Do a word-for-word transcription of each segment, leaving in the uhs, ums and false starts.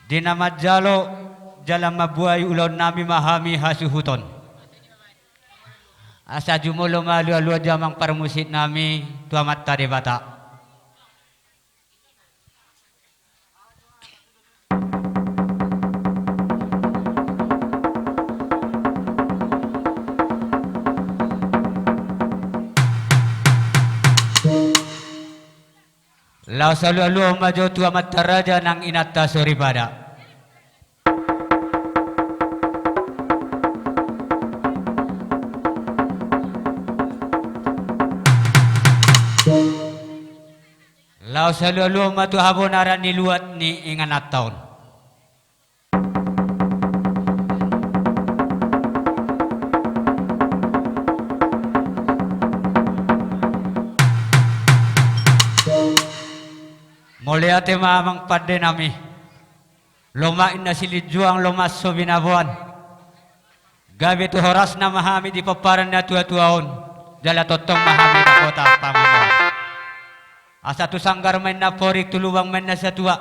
Di na manjalo jala mambuai ulaonnami ma hami hasuhuton. Asa jumolo ma alualuan jo amang parmusiknami tu Amanta Debata. Laos alualuhon ma jo tu amanta raja nang inanta soripada. Laos alualuhon ma tu habonaran ni luat ni ingananta on. Mauliate ma amang pandenami. Lomak inna silinjuang, lomak so binaboan. Gabe tu horasna ma hami di pomparan ni natuatua on, jala tongtong ma hami dapotan pangomoan. Asa tu sanggar ma inna porik, tu lubang ma inna satua.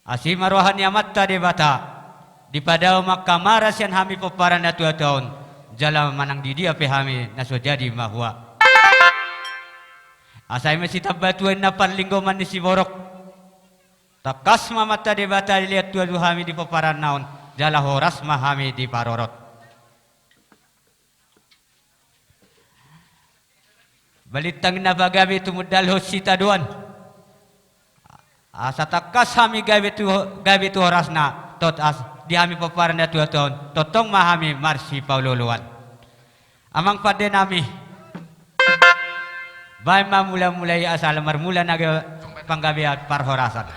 Asi ma roha ni Amanta Debata, dipadao ma angka mara sian hami pomparan ni natuatua on, jala manang di dia pe hami na so jadi mahua. Asa i ma sitambatua inna parlinggoman ni siborok. Tangkas ma Amanta Debata dilehon tuatua hami di pomparanna on, jala horas ma hami diparorot. Balintang inna pagabe tumundalhon sitadoan. Asa tangkas hami gabe tu, gabe tu horasna, tot as, di hami pomparan ni natuatua on, tongtong ma hami marsipaolooloan. Amang pandenami. Baen ma mulamula i asa lam marmula na gabe panggabean parhorasan.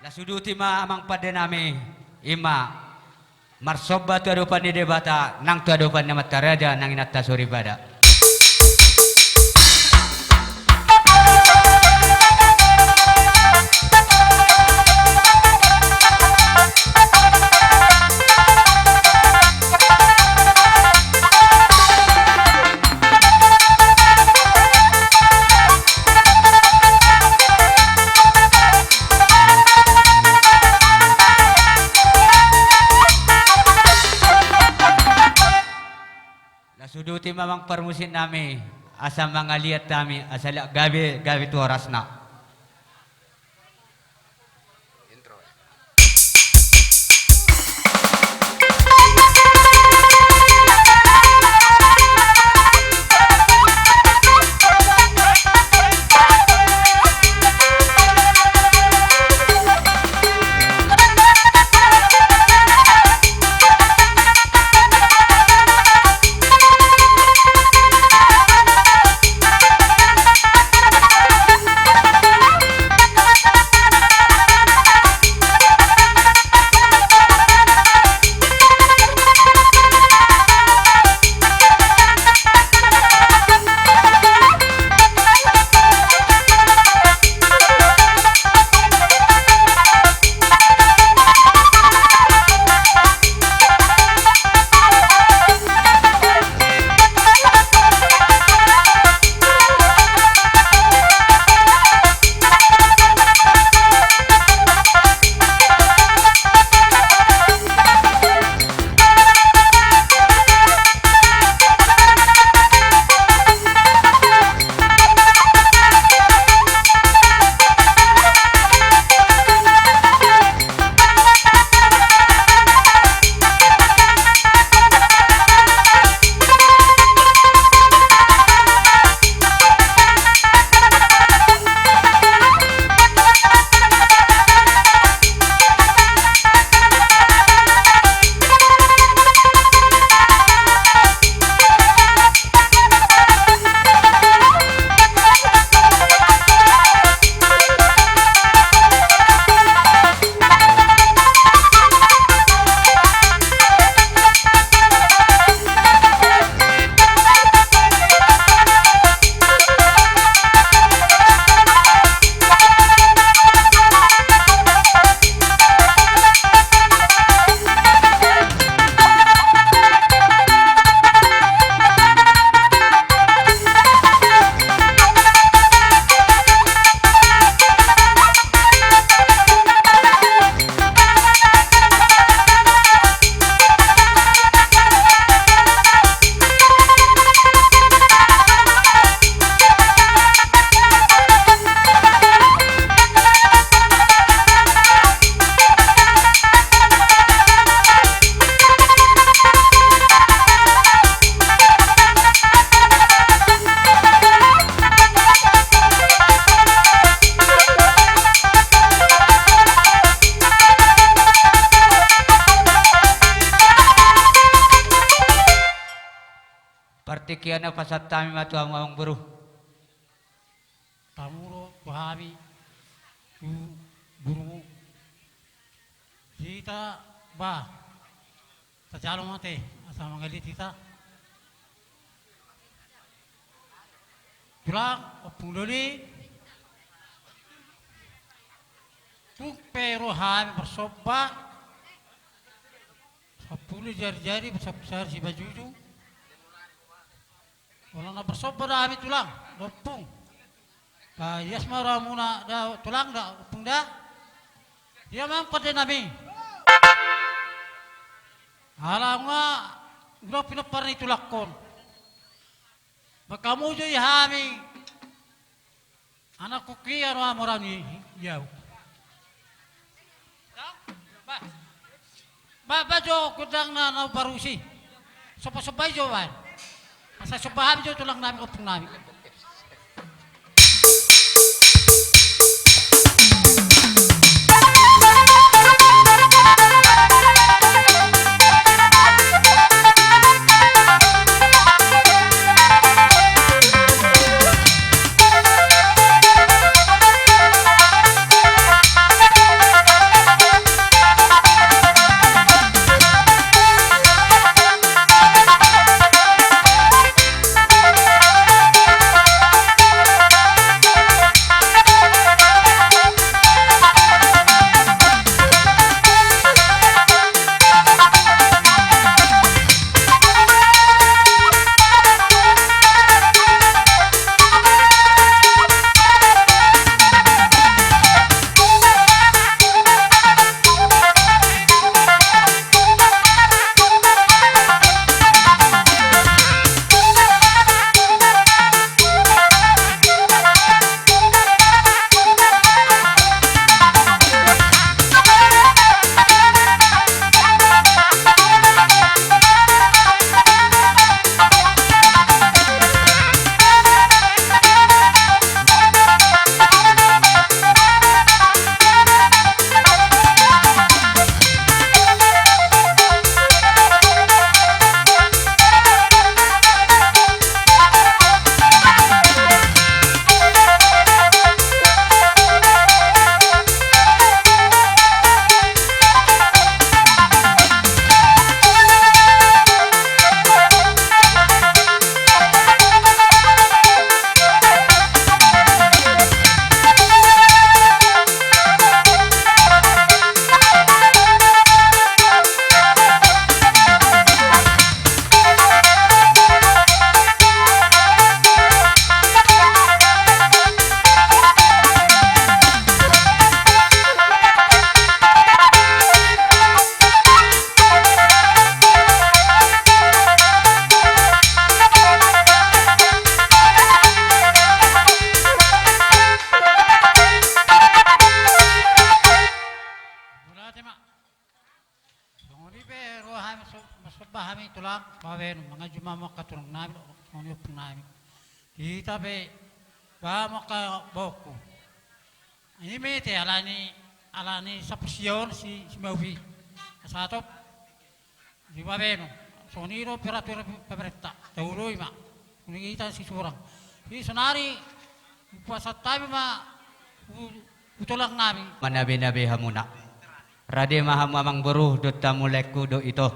Las uduti ma amang pandenami, i ma. Marsomba tu adopan ni Debata, nang tu adopan ni amanta raja, nang inanta soripada. Las uduti ma amang parmusiknami, asa mangaliat hami, asa gabe, gabe tu horasna. Ia na pasahat hami ma tu hamu amangboru. Tamu do tu hami tu gurumu. Hita ba tajalo ma ate asa mangaliat hita. Tulang, ompung doli. Tung pe ro hami marsomba. Sampulu jari-jari, sampulu jari simanjujung. Olo na marsomba da hami tulang, ompung. Ba ias ma rohamuna da tulang da ompung da. Ia ma pande nami. Ala nga udah pinompar ni tulangkon. Maka mujui hami. Anak kuki anu amora ni yau. Ba, ba jo kudang na na barusi. Sopa sopa jo ba. Asa sopa hami jo tulang nami ompung nami. Songon i pe ro hami so-, marsomba hami tulang, bahen mangaji ma hamu angka tulang nami, songon i ompung nami. Hita pe ba hamu angka boku. I ma ate alani, alani sapersion si, si Maubi. Satop. Di bahen. Songon i do peraturan pemerintah. Tauloi ma. Songon i hita si surang. Di sonari pasahat hami ma tu, tu tulang nami. Manabe-nabe hamuna. Rade ma hamu amangboru dohot hamu laengku dohot ito.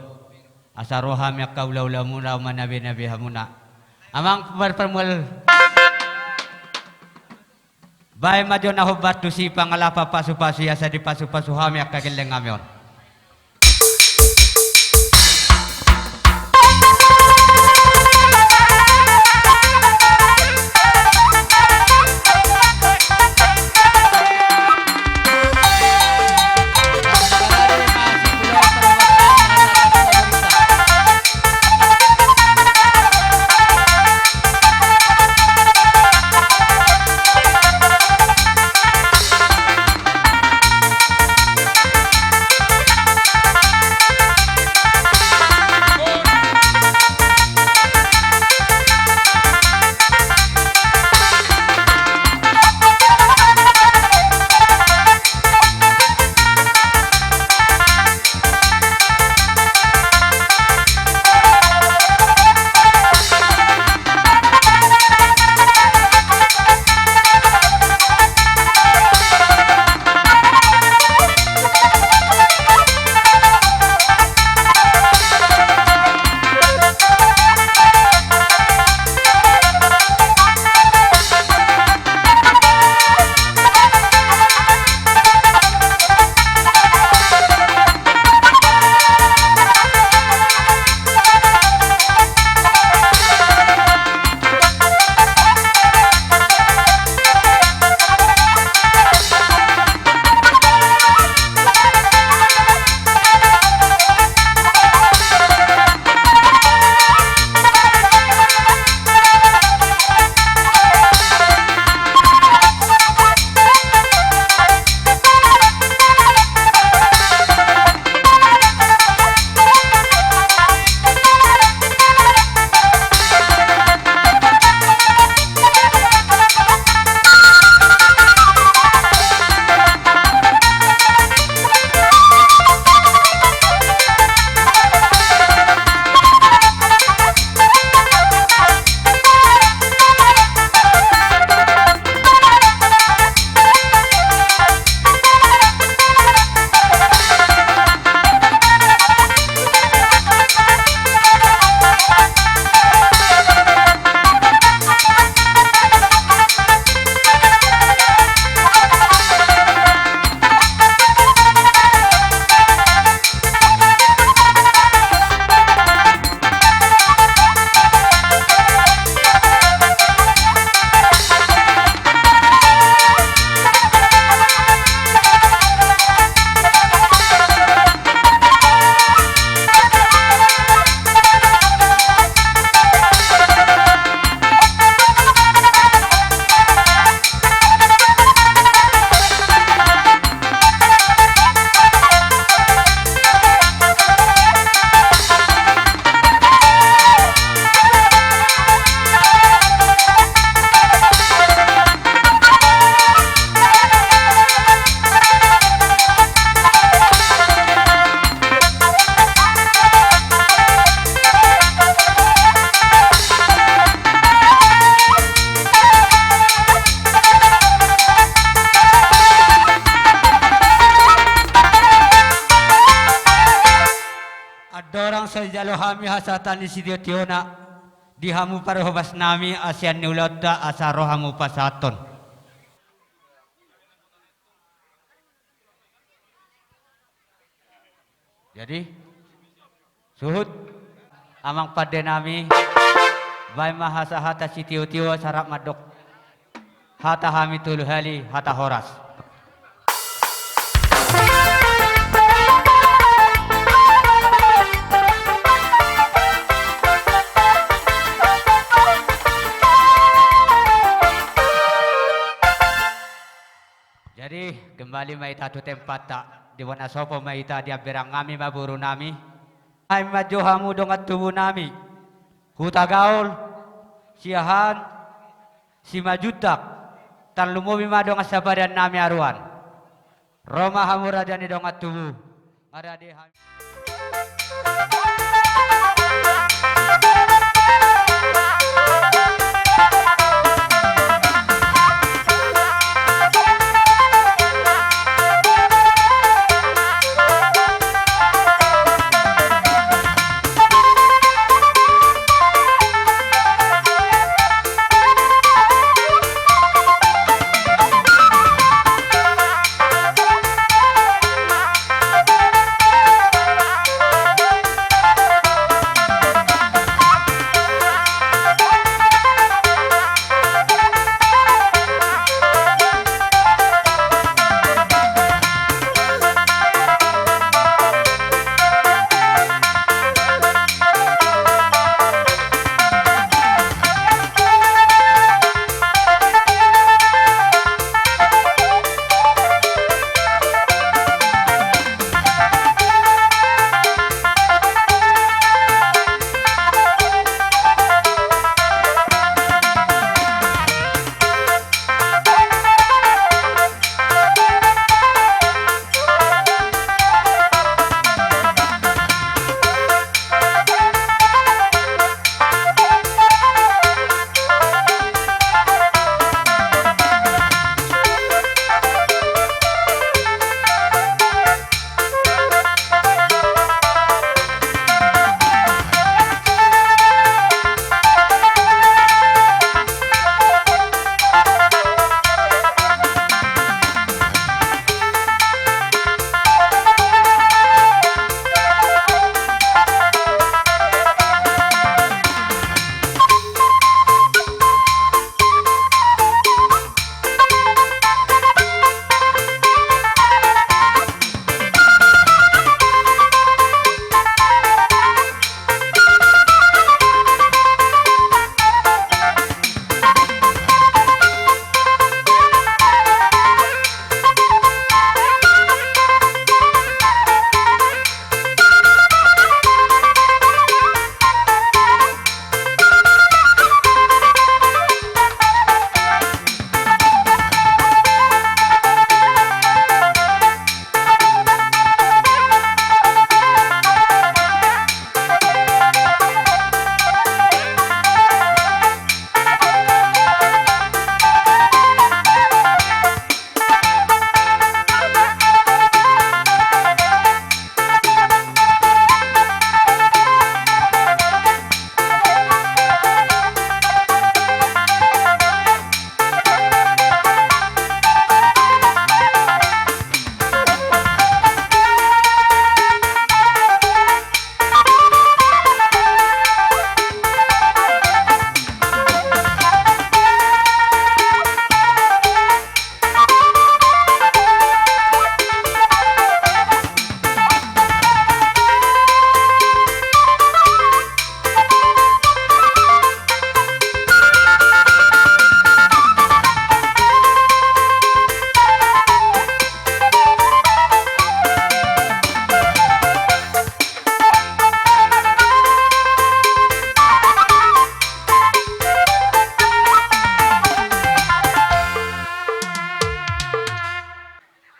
Asa ro hami angka hula-hulamuna manabe-nabe hamuna. Amang Parmual. Bahen ma jo na hombar tusi pangalapan pasu-pasu i asa dipasu-pasu hami angka gelleng nami on. Andorang so dijalo hami hasahatan ni sitio-tiona di hamu parhobas nami, sian ni ulaonta asa ro hamu pasahathon. Jadi, suhut, amang pande nami, baen ma hasahatan sitio-tio asa rap mandok hata hami tolu hali hata horas. Jadi, kembali ma hita tu tempatta, di bona sopo ma hita, diamberang hami ma boru nami. Ai manjou hamu dongan tubu nami, Hutagaol, Siahaan, Simanjuntak, tarlumobi ma dongan sapadan nami Aruan. Ro ma hamu raja ni dongan tubu, marade hami.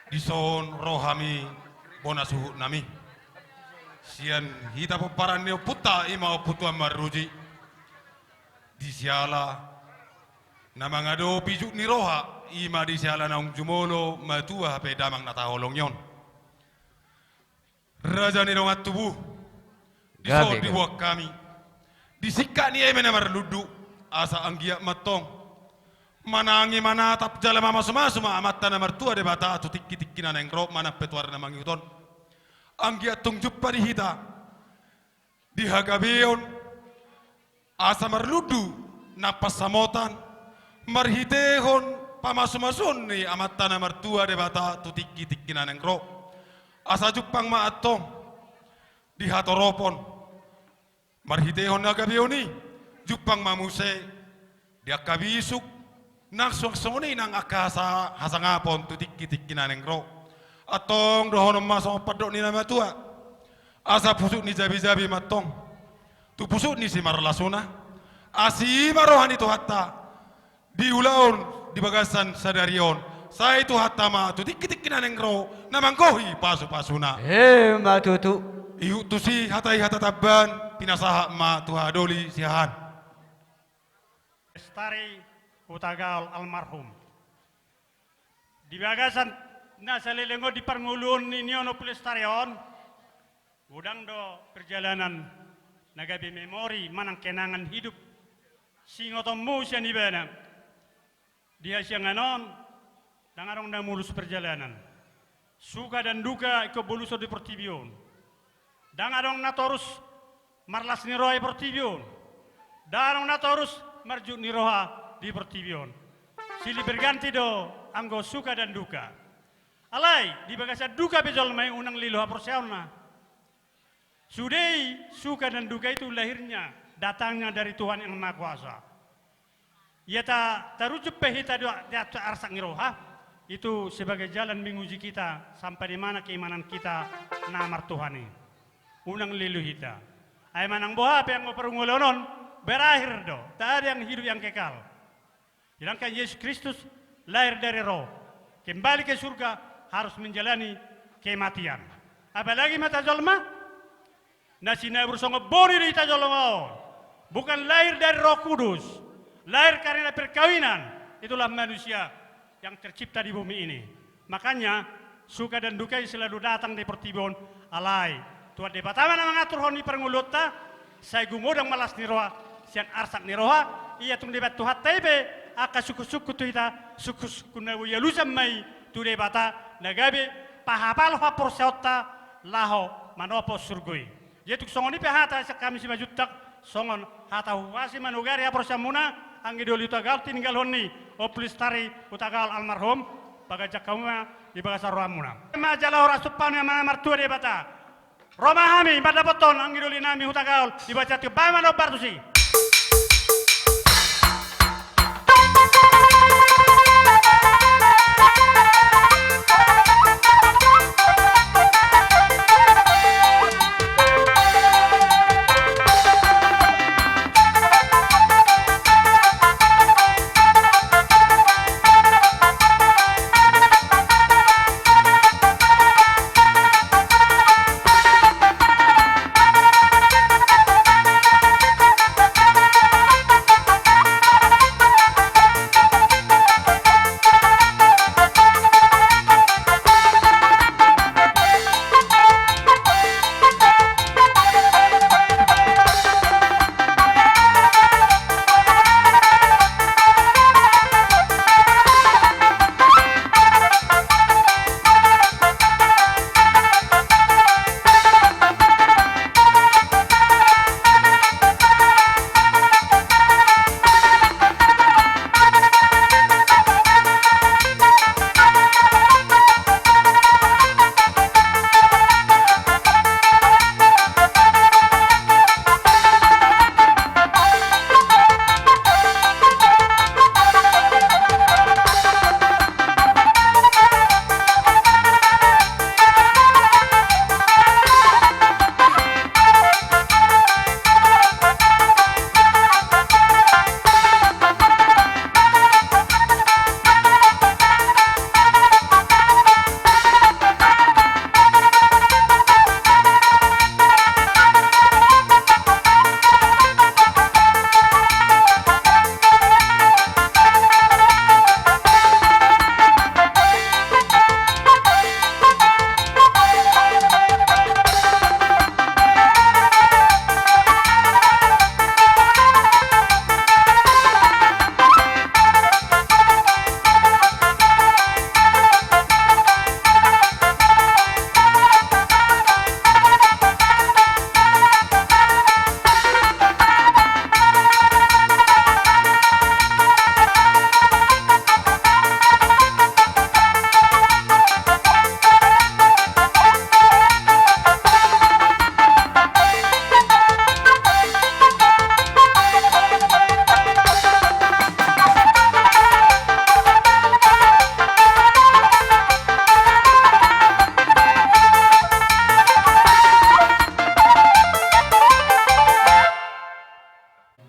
Dison ro hami bona suhut nami. Sian hita pomparan ni ompunta i ma Ompu Tuan Marruji. Di siala na mangadopi jut ni roha, i ma di siala naung jumolo matua hape damang na taholongi on. Raja ni dongan tubu, Dison diboan hami di singkat ni eme na marlundu, asa anggiat ma antong manangi manatap jala mamasumasu ma Amanta na martua Debata tu tingkitingki na naeng ro manang pe tu ari na mangihut on. Anggiat tung jumpa di hita di hagabeon, asa marlundu nang pansamotan marhitehon pamasumasuon ni Amanta na martua Debata tu tingkitingki na naeng ro. Asa jumpang ma antong di hatoropon marhitehon hagabeon i, jumpang ma muse di angka bisuk nang suang songon i nang angka hasa-, hasangapon tu tingkitingki na naeng ro. Antong dohonon ma songon pandok ni na matua, asa pusuk ni jabijabi ma antong tu pusuk ni simarlasuna. Asi ma roha ni Tuhanta di ulaon di bagasan sadari on, sai Tuhanta ma tu tingkitingki na naeng ro na manggohi pasupasuna. Emma tutu. Ihut tusi hata i hata tamban, pinasahat ma tu hahadoli sihahaan. Lestari Hutagaol almarhum. Di bagasan na saleleng on di parngoluon ni, ni on Ompu Lestari on, godang do perjalanan na gabe memori manang kenangan hidup singotonmu sian ibana. Di hasiangan on, ndang adong na mulus perjalanan. Suka dan duka ingkon boluson di portibi on. Ndang adong na torus marlas ni roha di portibi on. Ndang adong na torus marjut ni roha di portibi on. Silih berganti do anggo suka dan duka. Alai, di bagasan duka pe jolma i unang lilu haporseaonna. Sude i, suka dan duka itu lahirnya, datangnya dari Tuhan Yang Maha Kuasa. Ia ta, tarujung pe hita di, di atas arsak ni roha, itu sebagai jalan menguji kita sampai di mana keimanan kita na marTuhan i. Unang lilu hita. Ai manang boha pe anggo parungoloan on, berakhir do, tak ada yang hidup yang kekal. Sedangkan Yesus Kristus lahir dari roh, kembali ke surga, harus menjalani kematian. Apalagi ma hita jolma, na sinabur songon boni do hita jolma on. Bukan lahir dari Roh Kudus, lahir karena perkawinan, itulah manusia yang tercipta di bumi ini. Makanya, suka dan duka i selalu datang di portibi on, alai Tuhan Debata ma na mangaturhon i parngoluonta, sai gumodang ma las ni roha sian arsak ni roha. Ia tung dibaen Tuhanta i pe angka sungkunsungkun tu hita, sungkunsungkun na boi alusan ma i tu Debata na gabe pahapal haporseaonta laho manopo surgo i. Jadi tung songon i pe hata sian hami Simanjuntak, songon hata huhuasi manugari haporseaonmuna, anggi doli Hutagaol tininggalhon ni Ompu Lestari Hutagaol almarhum, paganjang hamu ma di bagasan rohamuna. Ima jala horas tumpahon ni Amanta na martua Debata. Ro ma hami mandapothon anggi doli nami Hutagaol di bagasan tingki on, bahen ma na hombar tusi.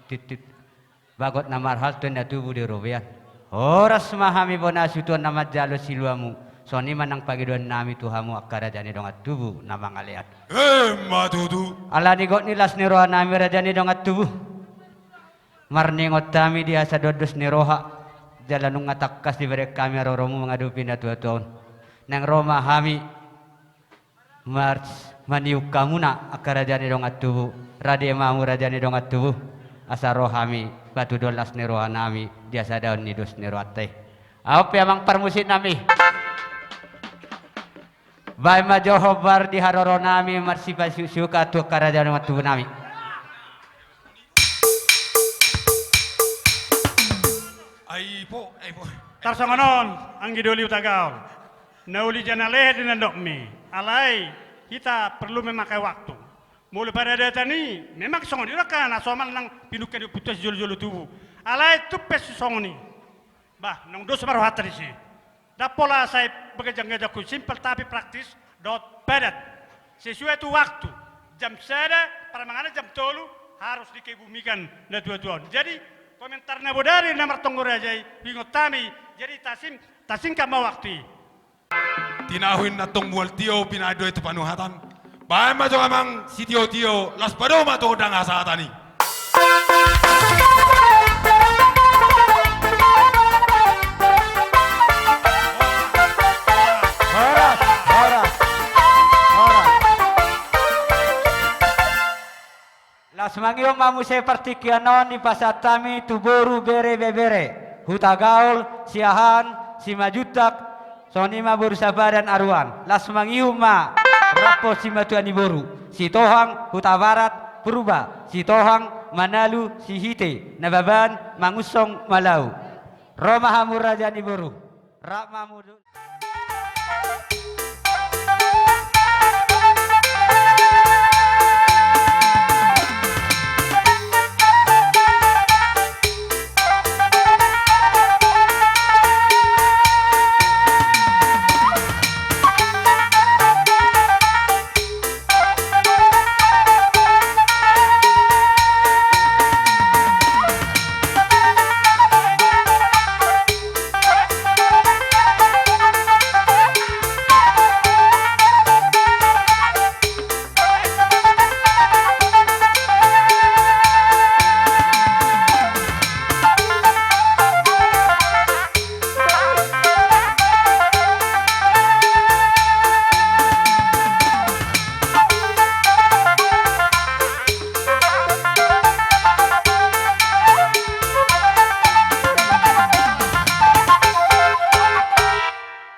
Titit bagot na marhalto na tubu di robean. Horas ma hami bona situan na manjalo siluamu. Songon i ma nang pangidoan nami tu hamu angka raja ni dongan tubu na mangalean. Emma tutu. Ala ni gok ni las ni roha nami raja ni dongan tubu. Marningot hami di hasadaon dos ni roha. Jala nunga tangkas dibereng hami haroromu mangadopi na tuatua on. Naeng ro ma hami. Mars, maniuk hamuna angka raja ni dongan tubu. Rade ma hamu raja ni dongan tubu. Asa ro hami patuduhon las ni roha nami di hasadaon ni dos ni rohanta i. Aut pe amang parmusik nami. Baen ma jo hombar di haroro nami marsipasuka tu angka raja ni dongan tubu nami. Ai po, ai po. Tarsongon on, anggi doli Hutagaol. Na uli jala na lehet do nidokmi. Alai, hita perlu memakai waktu. Molo paradatan i, memang songon i do angka na somal nang pinungka ni ompunta sijolojolo tubu. Alai, tung pe songon i. Bah, naung dos ma rohanta disi. Ndang pola sai bagajang-gajangku, simpel tapi praktis, dohot padat. Sesuai tu waktu. Jam sada, parmanganan jam tolu, harus dikebumikan na tuatua on. Jadi, komentar na bodari na martonggo raja i, huingot hami, jadi tasim-, tasingkat ma waktu i. Tinahu inna tong mual tio, pinahan do i tu panuhatan. Baen ma jo amang sitiotio, laos padomu ma tu gondang hasahatan i. Horas, horas, horas. Laos mangihut ma muse partingkian on dipasahat hami tu boru, bere, ibebere, Hutagaol, Siahaan, Simanjuntak, songon i ma boru Sapadan, Aruan. Laos mangihut ma rap simatua ni boru, Sitohang, Hutabarat, Purba, Sitohang, Manalu, Sihite, Nababan, Mangunsong, Malau. Ro ma hamu raja ni boru. Rap ma hamu do.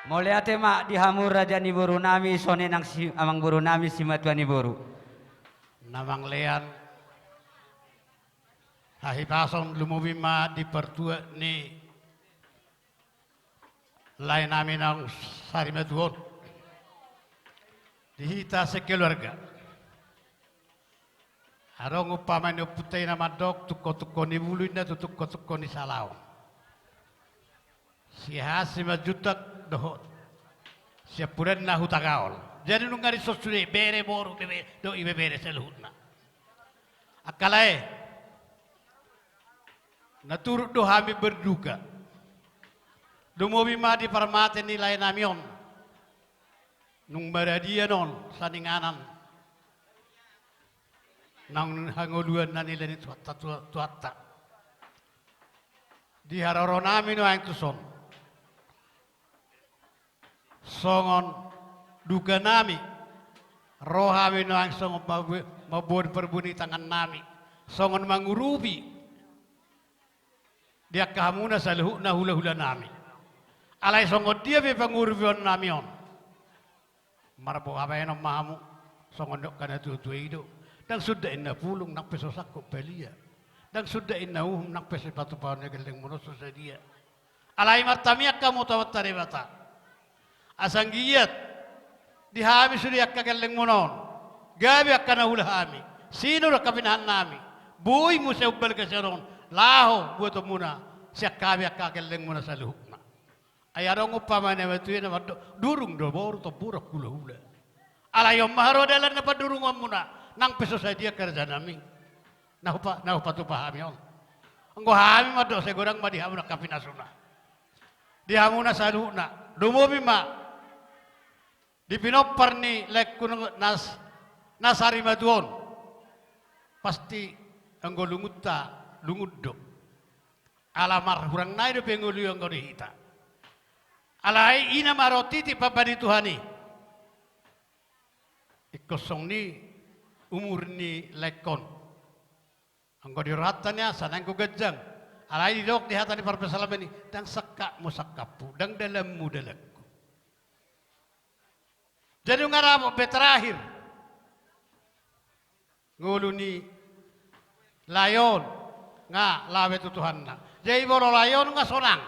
Mauliate ma di hamu raja ni boru nami, songon i nang si-, amang boru nami, simatua ni boru. Na mangalean, hahipason lumobi ma di partua ni lae nami naung sarimatua on. Di hita sekeluarga. Adong umpama ni ompunta i na mandok, tungkotungko ni bulu inna tu tungkotungko ni salaon. Siahaan, Simanjuntak dohot siampudanna Hutagaol. Jadi nunga dison sude bere, boru, bebe, dohot ibebere saluhutna. Angka lae, na turut do hami berduka. Lumobi ma di parmate ni lae nami on. Nung maradian on, saninganan. Naung hangoluan na nilehon ni Tuhanta, Tuha-, Tuhanta. Di haroro nami nuaeng tuson. Songon duka nami, ro hami nuaeng songon mambu-, mamboan parbue ni tangan nami, songon mangurupi di angka hamuna saluhutna hulahula nami. Alai songon dia pe pangurupion nami on, marboha baenon ma hamu, songon dok angka na tuatua i do. Ndang suda inna pulung nang pe so sangkot palia. Ndang suda inna uhum nang pe so patupahon ni gellengmuna on so sadia. Alai martamiang hamu tu Amanta Debata. Asa anggiat di hami sude angka gellengmuna on, gabe angka na huula hami, sinur angka pinahan nami, boi muse umbalga sian on laho buatonmuna sian hami angka gellengmuna saluhutna. Ai adong umpama ni natuatua na mandok, durung do boru tomburang hulahula. Alai on ma haroa dalan na pandurungonmuna, nang pe so sadia angka raja nami. Na hupa-, na hupatupa hami on. Anggo hami mandok sai godang ma di hamu angka pinasuna. Di hamuna saluhutna. Lumobi ma di pinompar ni laengku na s-, na sarimatua on. Pasti anggo lungunta, lungun do. Ala marhurang nai dope ngolu i anggo di hita. Alai i na martiti pambani Tuhan i. Ingkon songon i umur ni laengkon. Anggo di rohanta nian, sai naeng ganjang. Alai didok di hata ni parpsalmen i, ndang sangkapmu sangkaphu, ndang dalanmu dalanhu. Jadi nunga dapot be terakhir. Ngolu ni lae on, nga laho be tu Tuhanna. Jadi molo lae on nga sonang.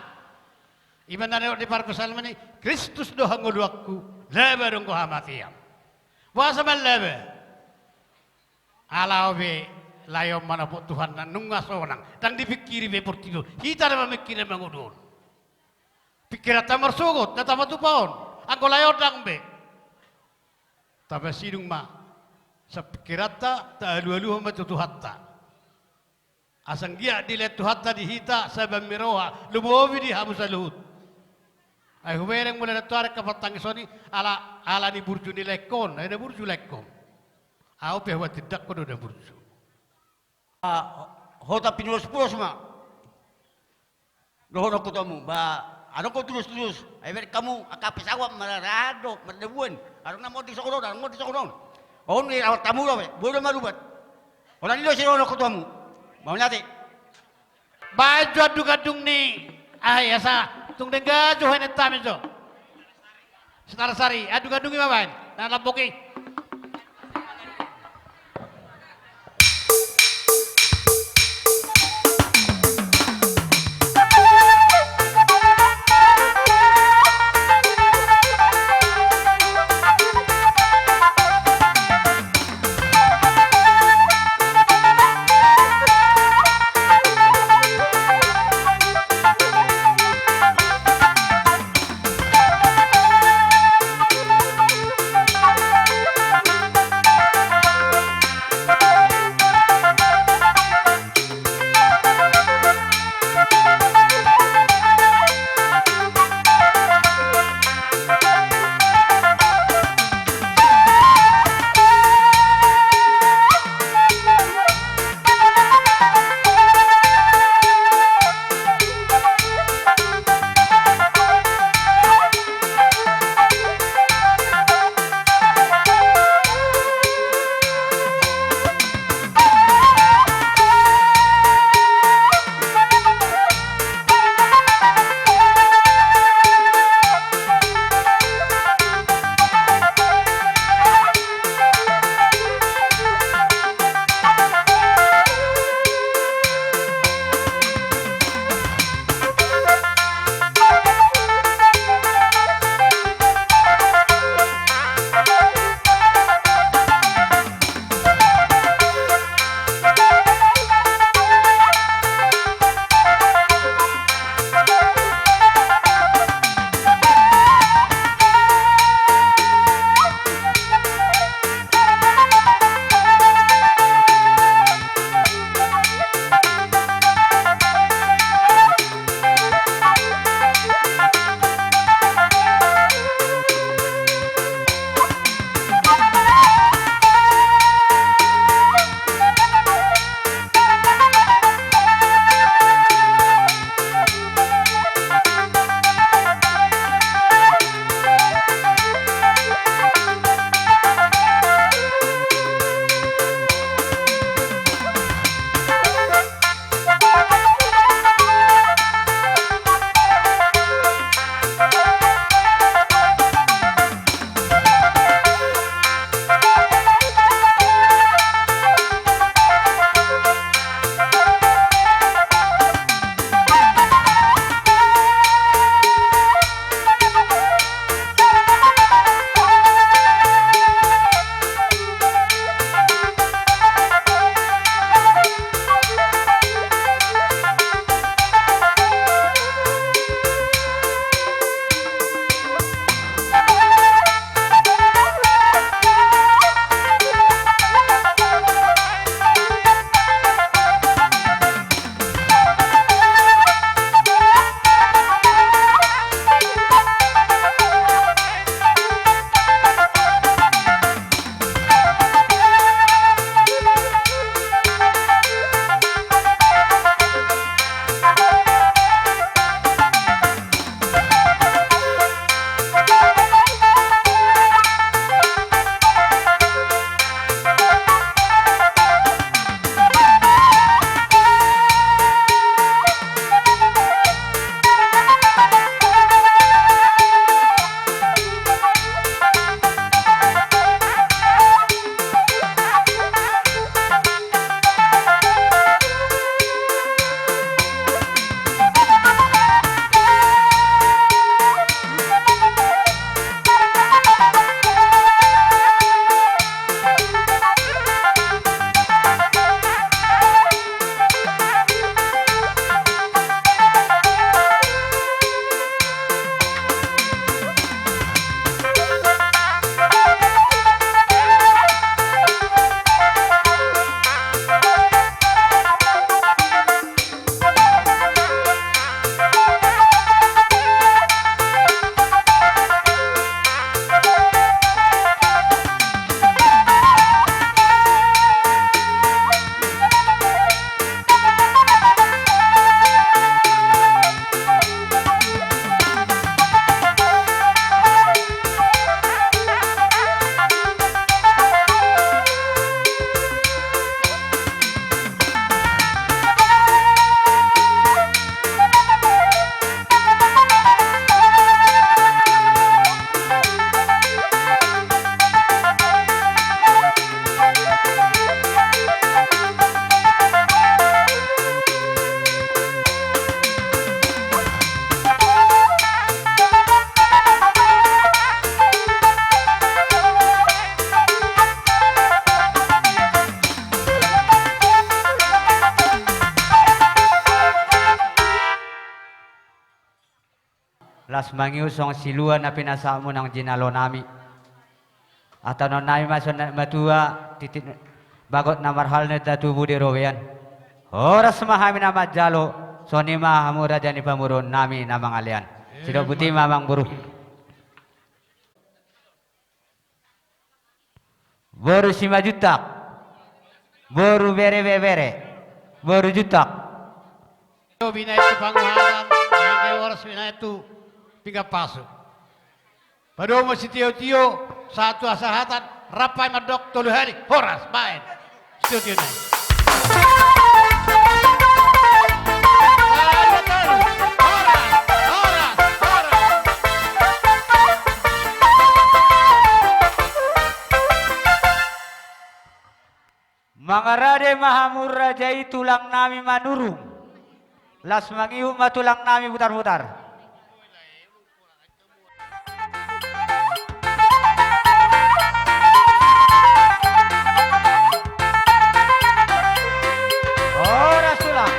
Ima na nidok di parpsalmen i, Kristus do hangoluanku, laba do anggo hamatean. Boasa manlaba? Ala laho be lae on manopot Tuhanna, nunga sonang. Ndang dipingkiri be portibi on. Hita na mamingkiri mangolu on. Pingkiranta marsogot, na tapatupa on. Anggo lae on ndang be. Tapasidung ma. Sian pingkiranta, taalualuhon ma tu Tuhanta. Asa anggiat dilehon Tuhanta di hita, sabahen ni roha, lumobi di hamu saluhut. Ai hubereng mula na tuarek kapal tangis on i, ala, ala ni burju ni laengkon, ai na burju laengkon. Au pe huhatindangkon do na burju. Ah, hota pinulos-pulos ma. Dohononku tu hamu, ba, adong do tudos-tudos. Ai bereng hamu, angka pesawat, mararahan do, mardabuan. Adong na monding songon on, adong monding songon on. On, i, awal tamu do, be, boi do marubat. Holan i do sidohononku tu hamu. Mauliate. Baen jo andung-andung ni, ai, asa, tung denggan jo, hene tami jo. Senar sari, andung-andung i ma baen. Na lambok i. Las mangihut songon silua na pinasahatmu nang jinalonami. Atahononnami ma songon na matua, titik bagot na marhaldo na tubu di robean. Horas ma hami na manjalo, songon i ma hamu raja ni pamoruonnami na mangalean. Sidok boti ma amangboru. Boru Simanjuntak. Boru Bere Bebere. Boru Juntak. Binahen tu panguhatan, nangge horas binahen tu pinggan pasu. Padomu sitiotio, sahat tu hasahatan, rap hami mandok tolu hali, horas, baen. Sitiotio nai. Horas, horas, horas. Mangarade ma hamu raja i tulangnami Manurung. Las mangihut ma tulangnami Butarbutar. Horas tulang.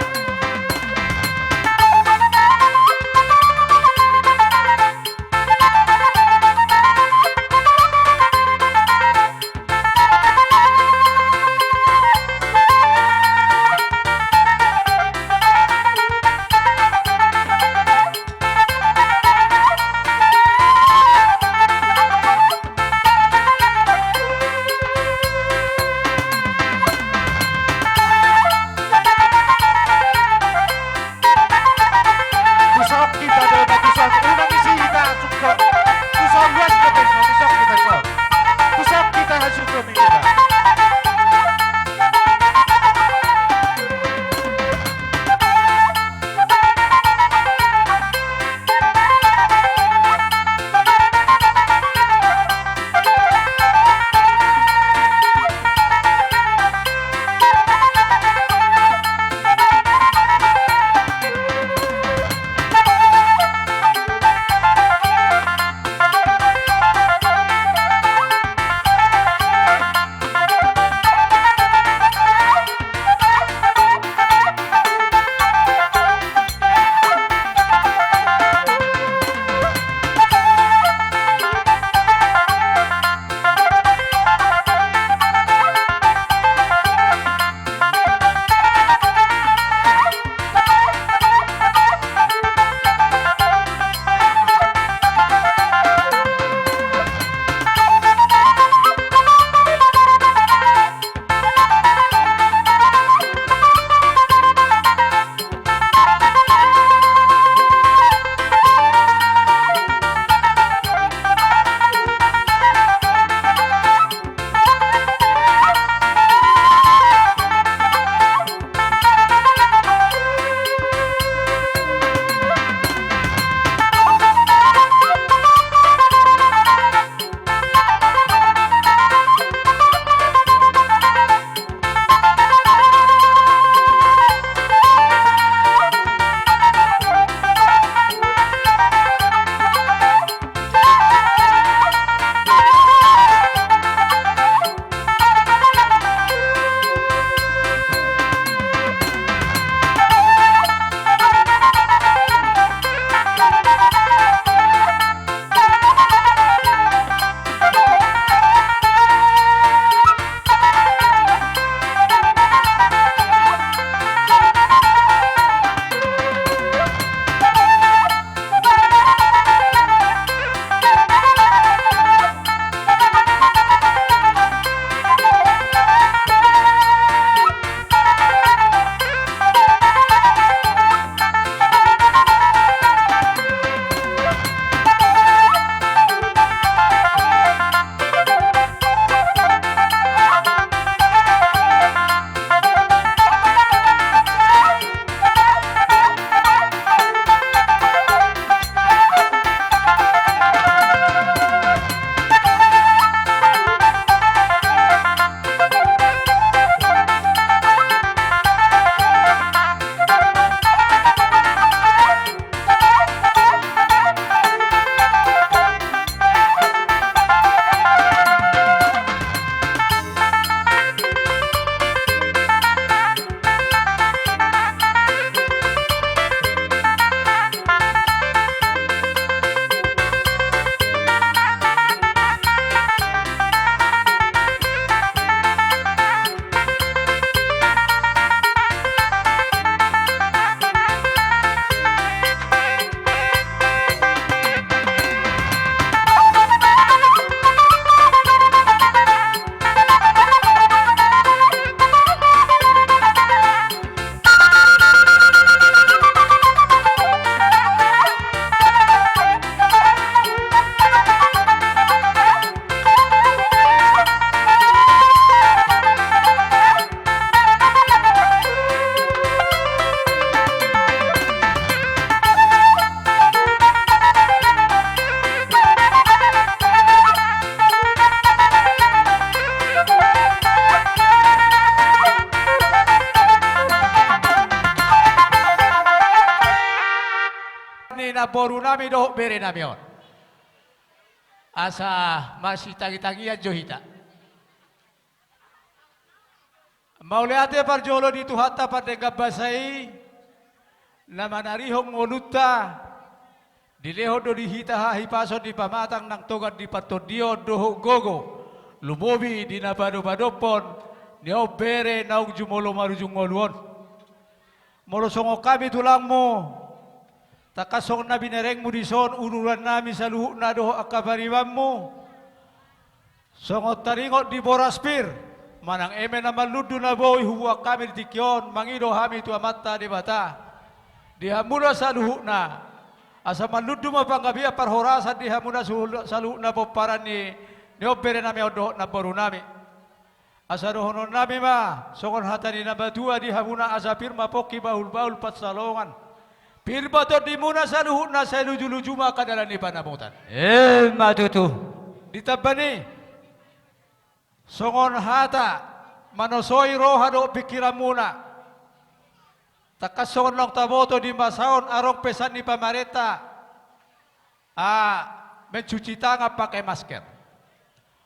Namboru nami dohot bere nami on. Asa masitangitangian jo hita. Mauliate parjolo di Tuhanta pardenggan basa i, na manarihon ngolunta, dilehon do di hita hahipason ni pamatang nang togar ni partondion dohot gogo, lumobi di na padopadophon ni on bere naung jumolo marujung ngolu on. Molo songon hami tulangmu, tangkas songon na binerengmu dison ururan nami saluhutna dohot angka paribanmu, songon taringot di boras pir manang eme na marlundu na boi hubuan hami di tingki on, mangido hami tu Amanta Debata di hamuna saluhutna, asa marlundu ma panggabean parhorasan di hamuna saluhutna pomparan ni on bere nami on dohot namboru nami. Asa dohonon nami ma songon hata ni na matua di hamuna, asa pir ma pongki bahulbahul pansalongan, pir ma tondimuna saluhutna, sai lujuluju ma angka dalan ni panamotan. Emma tutu. Ditamba ni songon hata manosoi roha dohot pingkiranmuna, tangkas songon naung taboto di masa on adong pesan ni pamarenta, a, mencuci tangan pakai masker.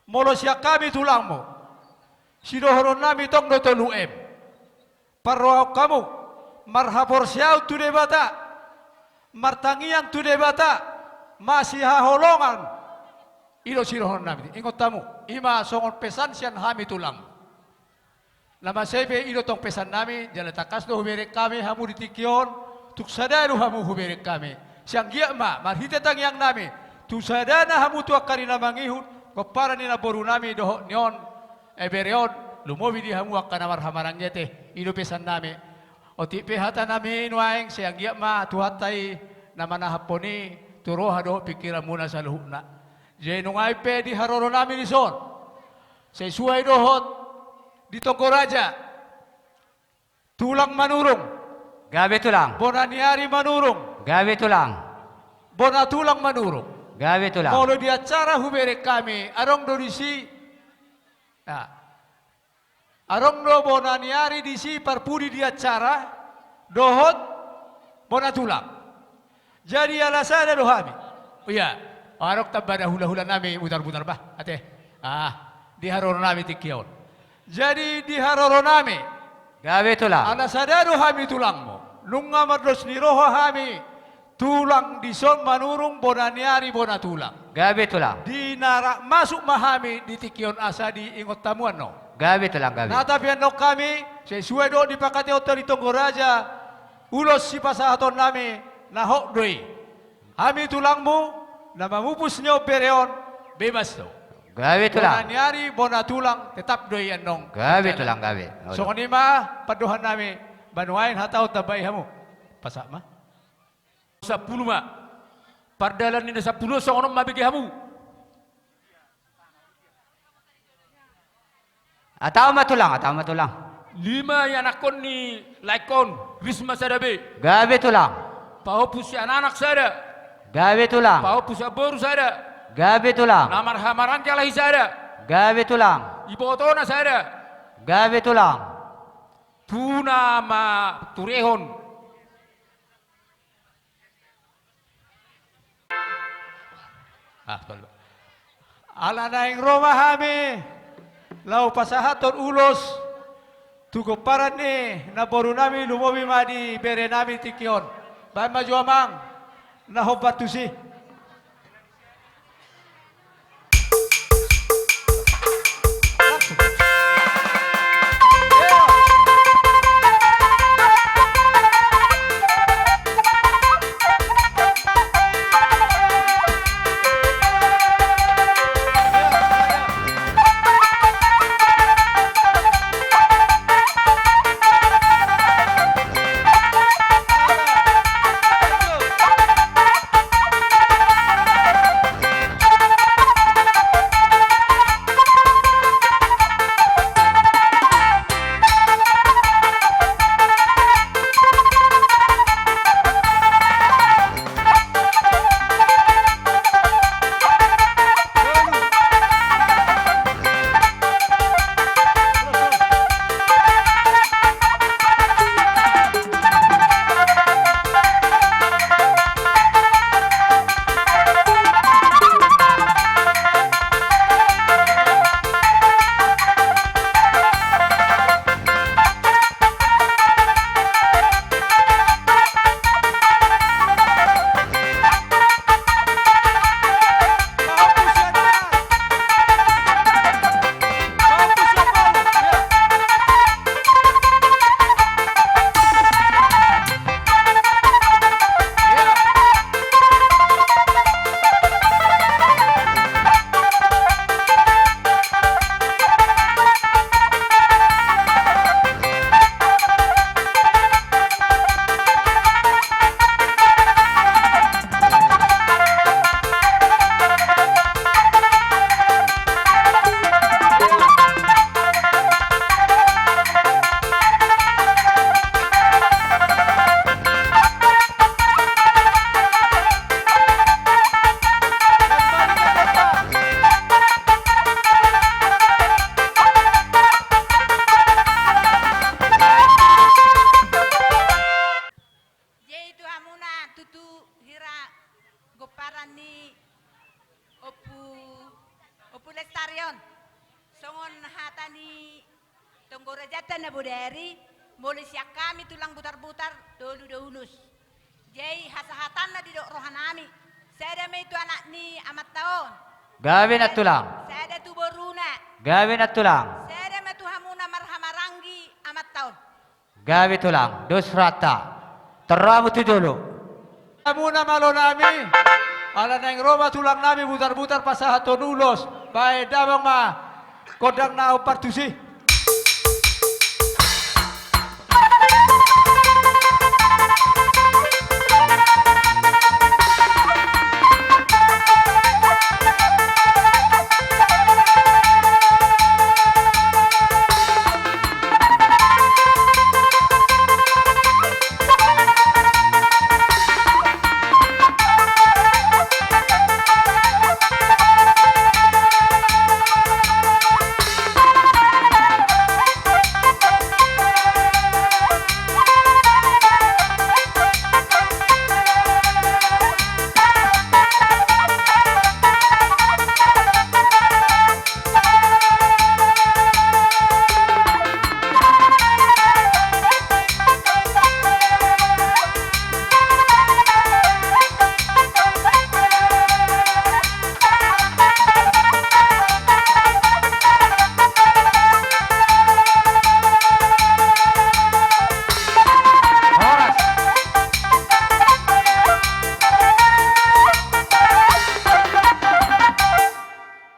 Molo sian hami tulangmu, sidohonon nami tong do tolu M. Parrohahon hamu, marhaporseaon tu Debata, martangiang tu Debata, masihaholongan. I do sidohonon nami, ingot hamu, i ma songon pesan sian hami tulangmu. Na mansai pe i do tong pesan nami, jala tangkas do hubereng hami hamu di tingki on, tung sada do hamu hubereng hami. Sai anggiat ma marhite tangiang nami, tung sada na hamu tu angka ari na mangihut, pomparan ni namboru nami dohot ni on, e, bere on, lumobi di hamu angka na marhahamaranggi ate, i do pesan nami. Otik pe hata nami nuaeng, sai anggiat ma Tuhanta i na manahaphon i tu roha dohot pingkiranmuna saluhutna. Jadi nunga i pe di haroro nami dison, sesuai dohot di tonggo raja. Tulang manurung. Gabe tulang. Bona ni ari manurung. Gabe tulang. Bona tulang manurung. Gabe tulang. Molo di acara hubereng hami, adong do disi. Nah. Adong do bona ni ari disi parpudi di acara, dohot bona tulang. Jadi ala sada do hami. Ia, adong tamba da hulahula nami mutarmutar bah, ate. Ah, di haroro nami tingki on. Jadi di haroro nami. Gabe tulang. Ala sada do hami tulangmu. Nunga mardos ni roha hami. Tulang dison manurung bona ni ari bona tulang. Gabe tulang. Di na rap masuk ma hami di tingki on asa diingot hamu annon. Gabe tulang, gabe. Na tapi annon hami, sesuai dohot di pangkataion ni tonggo raja, ulos sipasahaton nami, na hot do i. Hami tulangmu, na mamupus ni on bere on, bebas do. Gabe tulang. Bona ni ari, bona tulang, tetap do i annon. Gabe tulang, gabe. Songon i ma pandohan nami, ba nuaeng hatahon tambai hamu. Pasahat ma. Sampulu ma. Pardalan ni na sampulu songon on ma bege hamu. Hatahon ma tulang, hatahon ma tulang. Lima ianakhon ni laengkon, ris ma sada be. Gabe tulang. Pahompu siananak sada. Gabe tulang. Pahompu siamboru sada. Gabe tulang. Na marhahamaranggi alahi sada. Gabe tulang. Ibotona sada. Gabe tulang. Tu na maturehon. Ah, tolu. Ala naeng ro ma hami laho pasahathon ulos tu pomparan ni namboru nami, lumobi ma di bere nami tingki on. Baen ma jo amang na hombar tusi. Raja na bodari, molo sian hami tulang Butarbutar, tolu do ulos. Jadi hasahatanna didok rohanami, sada ma i tu anak ni amanta on. Gabe na tulang. Sada tu boruna. Gabe na tulang. Sada ma tu hamuna marhahamaranggi amanta on. Gabe tulang, dos rohanta. Torro hamu tu jolo. Hamuna malonami, ala naeng ro ma tulangnami Butarbutar pasahathon ulos, baen damang ma gondang na ompar tusi.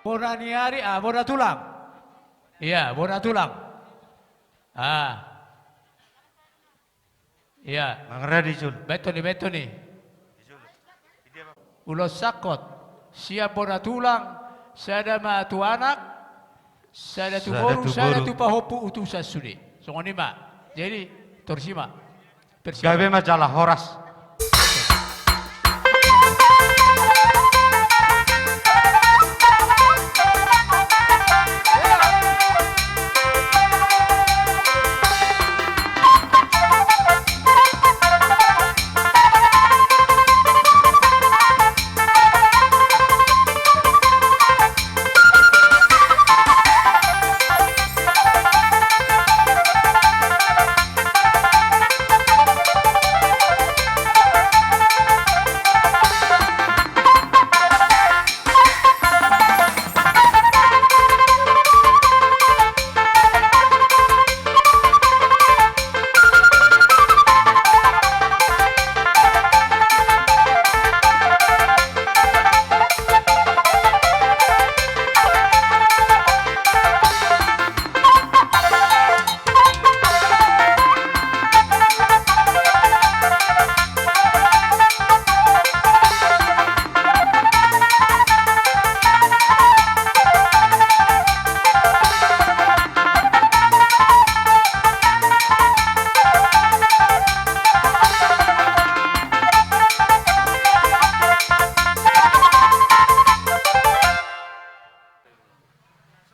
Bona ni ari, ah, bona tulang. Iya, bona tulang. Ah. Iya. Mangaradi jolo. Baen toni, baen toni. Ulos sangkot. Sian bona tulang, sada ma tu anak, sada tu boru, sada tu pahompu utusan sude. Songon i ma. Jadi, torus i ma. Gabe ma jala horas.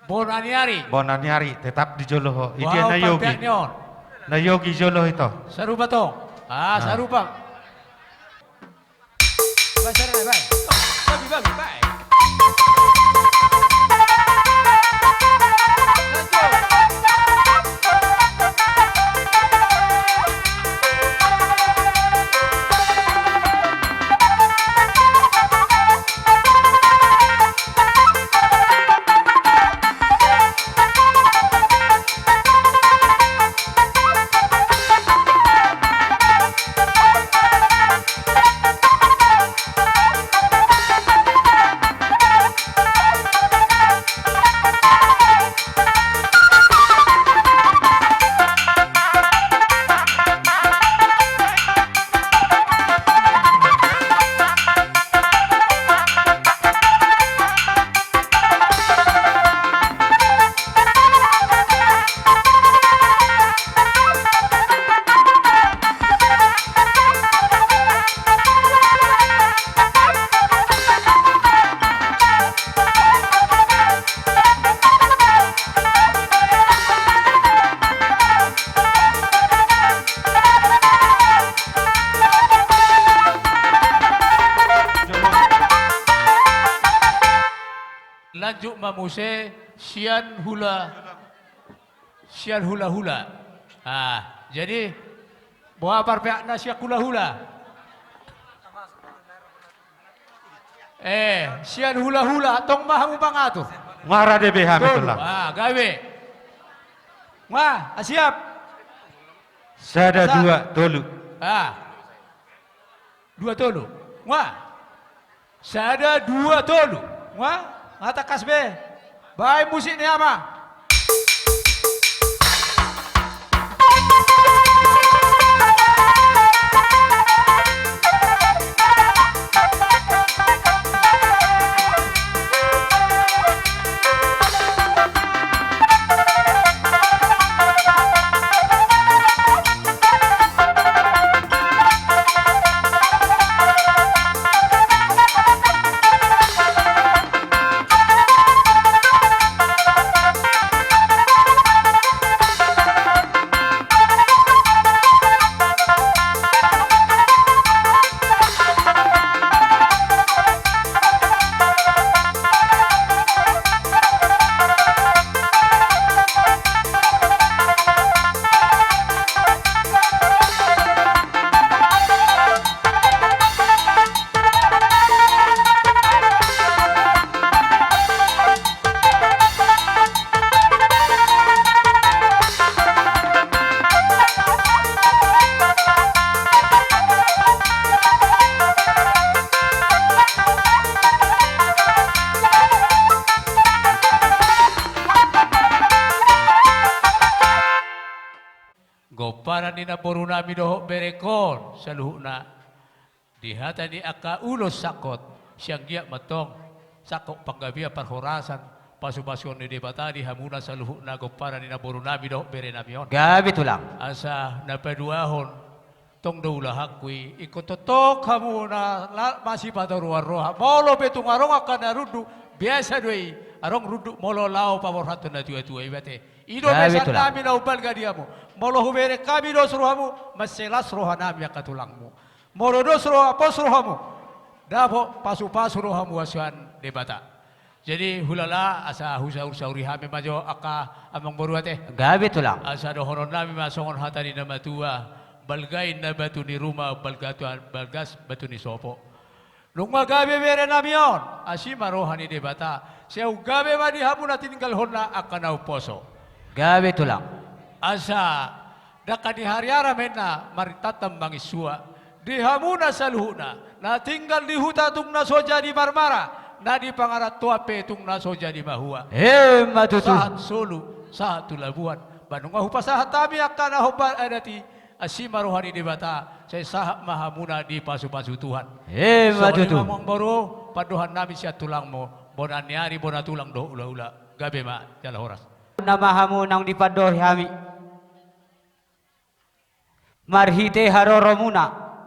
Bona ni ari. Bona ni ari, tetap di jolo ho. Idia na yogi. Na yogi jolo ito. Sarupa tong. Ah, sarupa. Bagi, bagi, bagi. Lanjut ma muse sian hula. Sian hulahula. Ah, jadi, boha parpeakna sian hulahula? Eh, sian hulahula, tong ma hamu mangatur. Nga rade be hami, Tulang. Ah, gabe. Nga, ah, siap. Sada, dua, tolu. Ah. Dua, tolu. Nga. Sada, dua, tolu. Nga. Nga tangkas be. Baen musik ni ama. Gomparan ni namborunami dohot berengkon saluhutna. Di hata ni angka ulos sangkot, sian giat ma antong, sangkot panggabean parhorasan, pasupasuon ni Debata di hamuna saluhutna gomparan ni namborunami dohot berenami on. Gabe, Tulang. Asa na paduahon, tong do ulahanku i, ingkon tongtong hamu na la-, masipatoruan roha. Molo pe tung adong angka na runduk, biasa do i, adong runduk molo laho paborhathon natuatua i, ate. I do, gabe, Tulang, besan nami na umbalga di hamu. Molo hubereng hami dos rohamu, mansai las rohanami angka tulangmu. Molo dos roha, pos rohamu, dapot pasupasu rohamu asuhan Debata. Jadi, hulala, asa husaursauri hami ma jo angka amangboru, ate. Gabe, Tulang. Asa dohononnami ma songon hata ni na matua: Balga inna batu ni ruma, balga Tuhan, balgas batu ni sopo. Nunga gabe berenami on, asi ma roha ni Debata, sai gabe ma di hamu na tininggalhonna angka na umposo. Gabe, Tulang. Asa dangka ni hariara ma inna marintanta mangisua di hamuna saluhutna, na tinggal di huta tung na so jadi marmara, na di pangarantoan pe tung na so jadi mahua. Emma tutu. Sahat solu, sahat tu labuan. Ba nunga hupasahat hami angka na hombar adat i, asi ma roha ni Debata, sai sahat ma hamuna dipasupasu Tuhan. Emma tutu. Songon i ma, amangboru, pandohannami sian tulangmu, bona ni ari, bona tulang dohot ulaula. Gabe ma, jala horas. Nama hamu naung dipandohi hami. Marhite haroromuna,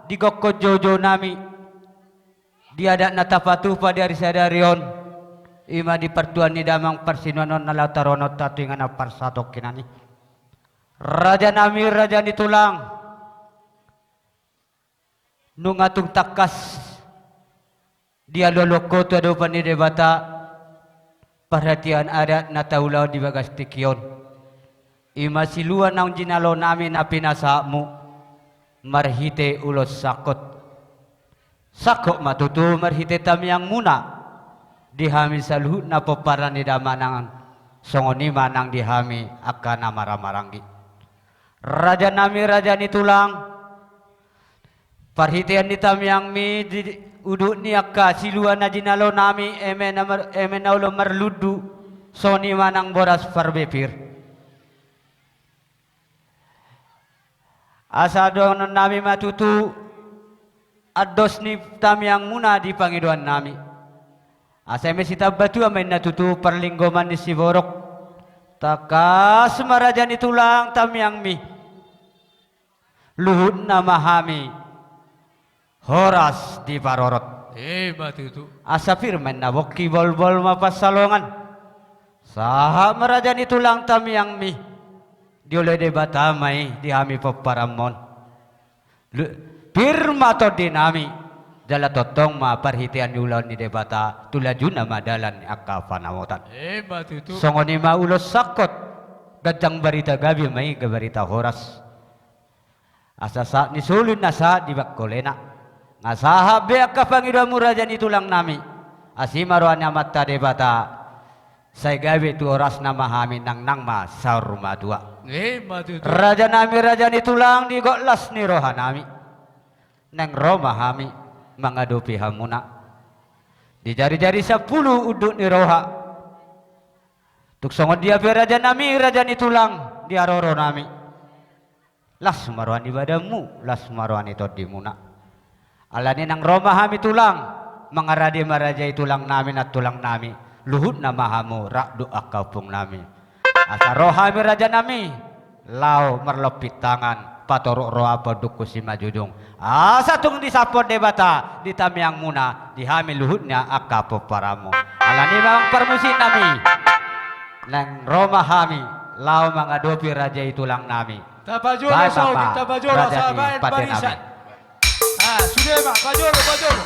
di gokhon joujounami, di adat na tapatupa di ari sadari on, i ma di partuaon ni damang parsinuan on na laho taruhononta tu inganan parsatongkinan i. Rajanami, raja ni tulang, nunga tung tangkas dialualuhon ho tu adopan ni Debata parhatian adat na taulahon di bagas tingki on. I ma silua naung jinalonami na pinasahatmu marhite ulos sangkot. Sangkot ma tutu marhite tamiangmuna di hami saluhutna pomparan ni damangan, songon i ma nang di hami angka na marhahamaranggi. Rajanami, raja ni tulang, parhitean ni tamiangmi di udut ni angka silua na jinalonami, eme na mar-, eme na olo marlundu, songon i ma nang boras parbepir. Asa dohononnami ma tutu andos ni tamiangmuna di pangidoannami. Asa eme sitambatua ma inna tutu parlinggoman ni siborok. Tangkas ma, raja ni tulang, tamiangmi. Luhutna ma hami horas diparorot. Emma tutu. Asa pir ma inna bongki, bolbol ma pansalongan. Sahat ma, raja ni tulang, tamiangmi. Dioloi Debata ma i di hami pomparanmon. Lu-, pir ma tondinami. Jala tongtong ma parhitean ni ulaon ni Debata tu lajuna ma dalan angka panamotan. Emma tutu. Songon i ma ulos sangkot. Ganjang barita gabe ma i, gabe barita horas. Asa sahat ni solu na sahat di bangkolena. Nga sahat be angka pangidoanmu raja ni tulang nami. Asi ma roha ni Amanta Debata. Sai gabe tu horasna ma hami, nang nang ma saur matua. Ima tutu. Raja nami, raja ni tulang, di gok las ni roha nami. Naeng ro ma hami mangadopi hamuna. Di jari-jari sampulu unduk ni roha. Tung songon dia pe raja nami, raja ni tulang, di haroro nami. Las ma roha ni badanmu, las ma roha ni tondimuna. Alani naeng ro ma hami tulang, mangarade ma raja i tulang nami, nantulang nami. Luhutna ma hamu rap dohot angka ompung nami. Asa ro hami raja nami, laho marlompit tangan, patoruk roha, paunduk simanjujung. Asa tung disampon Debata di tangiangmuna, di hami luhutna angka pomparanmu. Alani i ma amang parmusik nami. Naeng ro ma hami, laho mangadopi raja i tulang nami. Tapajolo, baen ma, sogit, tapajolo, raja ni pande nami. Ah, sude ma, pajolo, pajolo.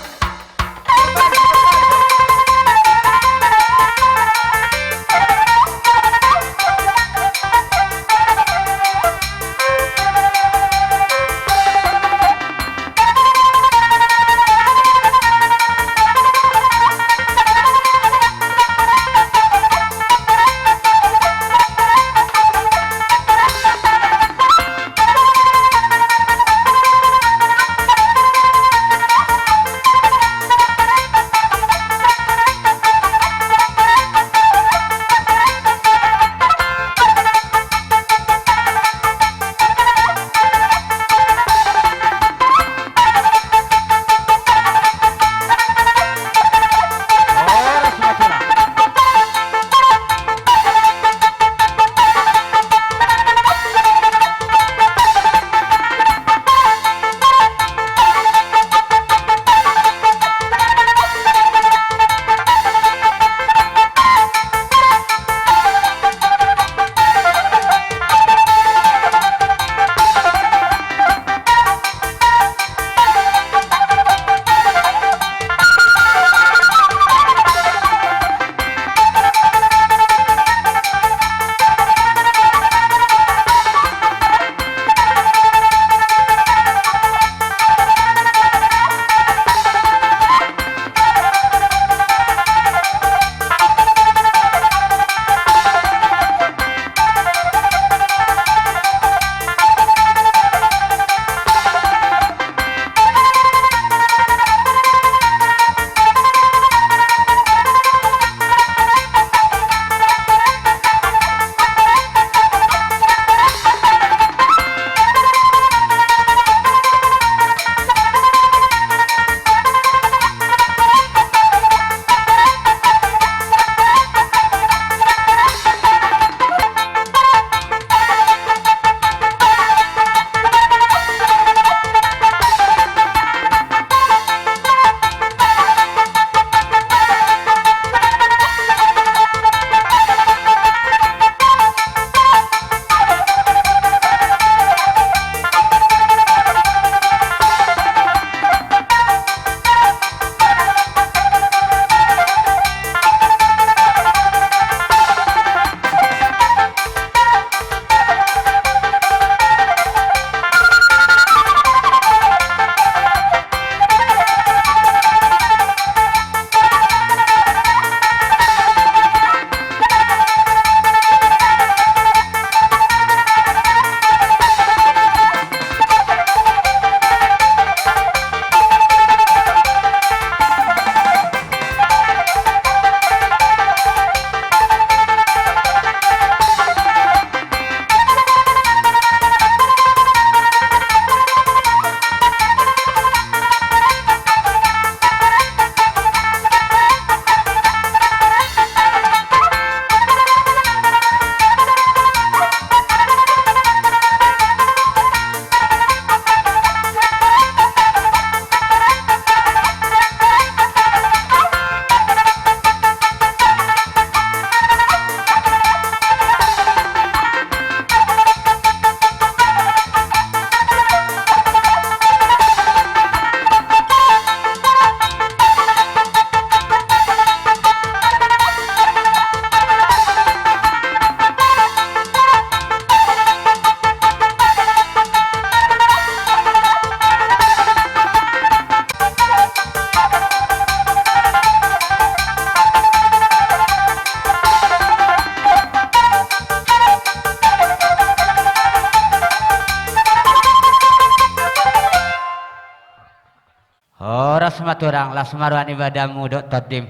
ma tulang, las ma roha ni badanmu dohot tondim.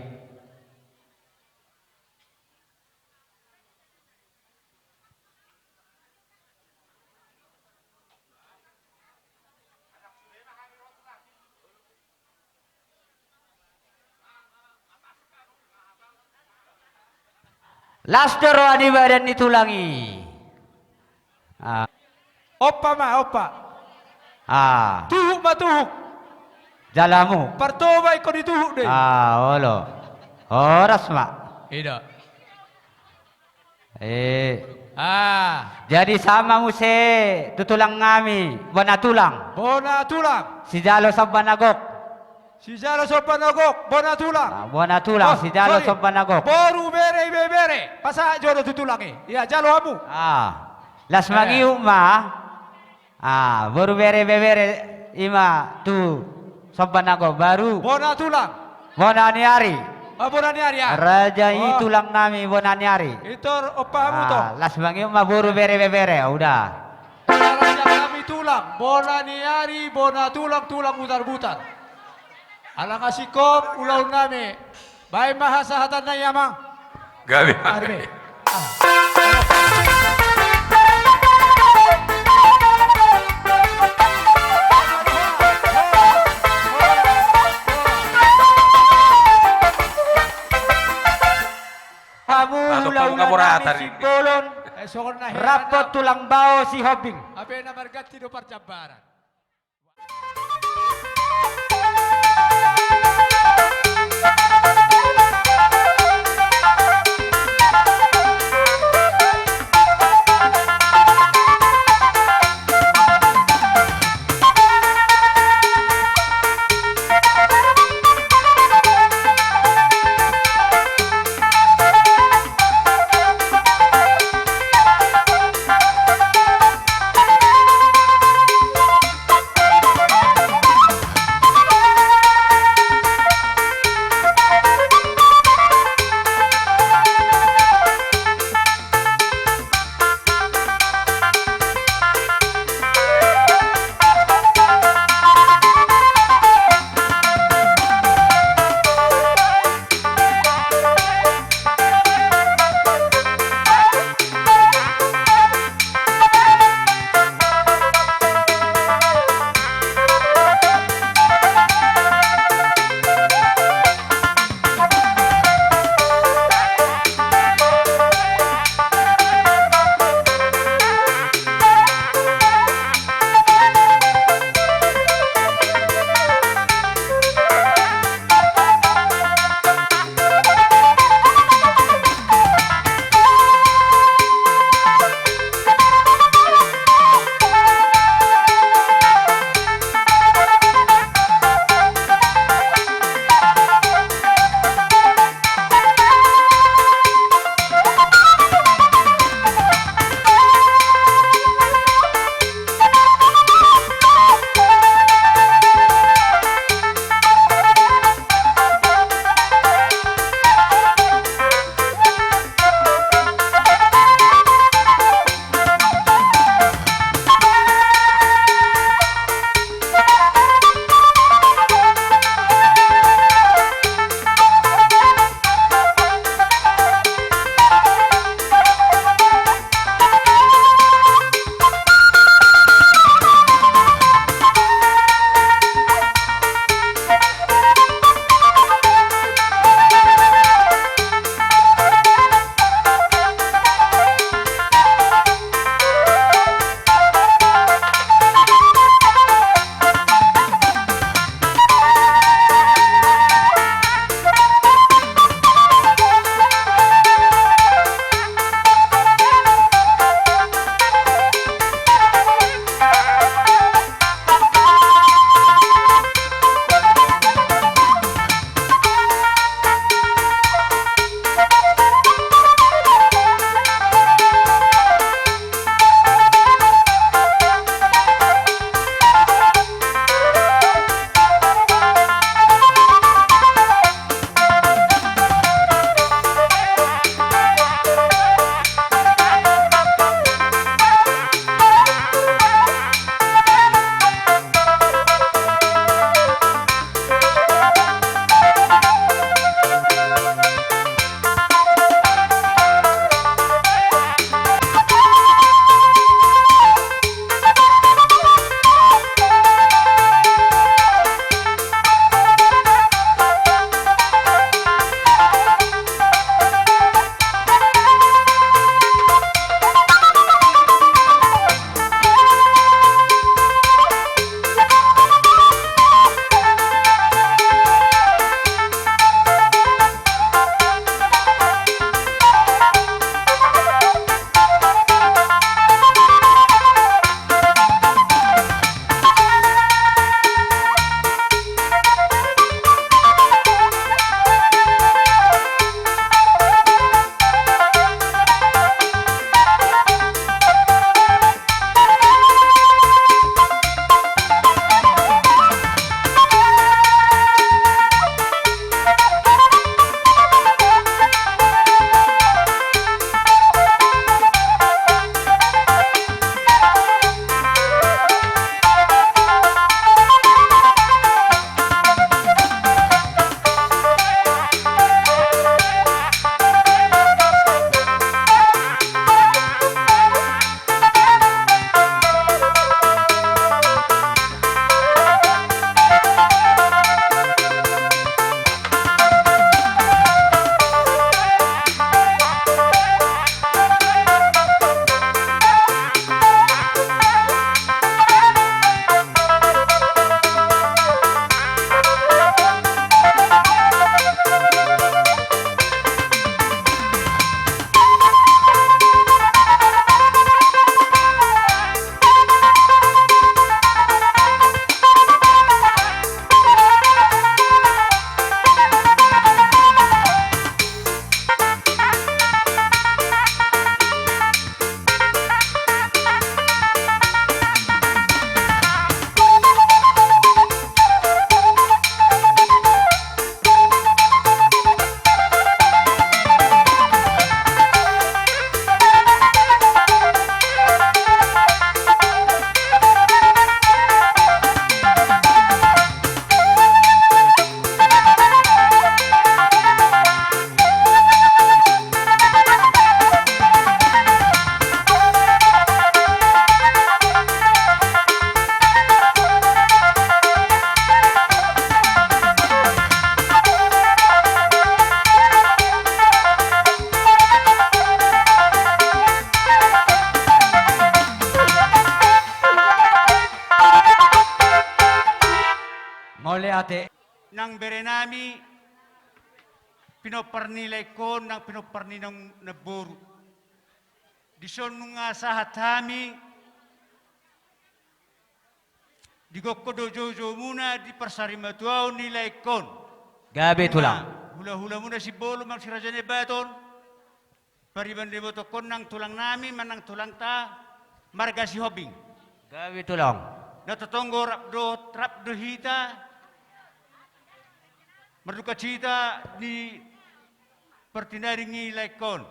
Las do roha ni badan ni tulang i. Ah. Ompa ma, ompa. Ah. Tuhuk ma, tuhuk. Jalo hamu. Partoba ingkon dituhuk do i. Ah, olo. Horas ma. Ida. Eh. Ah. Jadi sahat ma muse tu tulang nami, bona tulang. Bona tulang. Sijalo somba na gok. Sijalo somba na gok, bona tulang. Ah, bona tulang, oh, sijalo sorry, somba na gok. Boru, bere, ibebere. Pasahat jo do tu tulang i. Ia, jalo hamu. Ah. Las, eh, mangihut ma. Ah, boru, bere, ibebere, ima tu somba na gok, baru. Bona tulang. Bona ni ari. Ah, bona ni ari, ah. Raja i, oh, tulang nami, bona ni ari. Pintor, ompa hamu, ah, tong. Las mangihut ma boru, bere, ibebere, uda. Raja nami tulang, bona ni ari, bona tulang, tulang butarbutar. Ala nga singkop ulaon nami. Baen ma hasahatanna i, amang. Gabe. Gabe. Ah. Hamu hulahula nami Simbolon, eh, songon na rap dohot tulang bao Sihombing. Abe na marganti do parjambaran. Nang berenami, pinompar ni laengkon, nang pinompar ni nang namboru. Dison nunga sahat hami di gokhon dohot joujoumuna di parsarimatuaon ni laengkon. Gabe, Tulang. Hulahulamuna Simbolon manang si Raja Nabaton, pariban ni ibotohon nang tulangnami manang tulangta marga Sihombing. Gabe, Tulang. Na tongtong rap do, rap do hita mardukacita di partinari ni laengkon.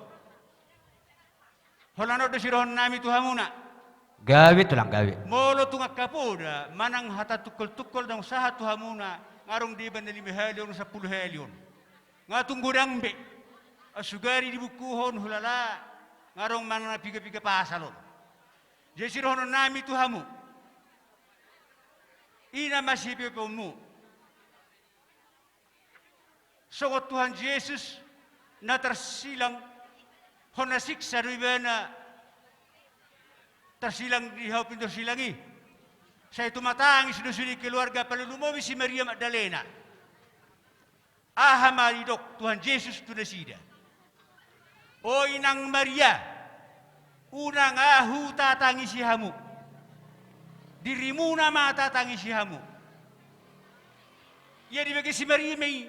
Holan on do sidohononnami tu hamuna. Gabe, Tulang, gabe. Molo tung angka poda manang hata tungkoltungkol naung sahat tu hamuna, nga adong deba na lima hali on, sampulu hali on. Nga tung godang be. Sugari dibungkuhon hulala nga adong manang na pigapiga pasal on. Jadi sidohononnami tu hamu, i nama sipiopimu. Songon Tuhan Jesus na tarsilang, hona siksa do ibana, tarsilang di hau pintor silang i. Sai tumatangis do sude keluarga, paling lumobi si Maria Magdalena. Aha ma didok Tuhan Jesus tu nasida? O inang Maria, unang ahu tatangisi hamu. Dirimuna ma tatangisi hamu. Ia dibege si Maria ma i,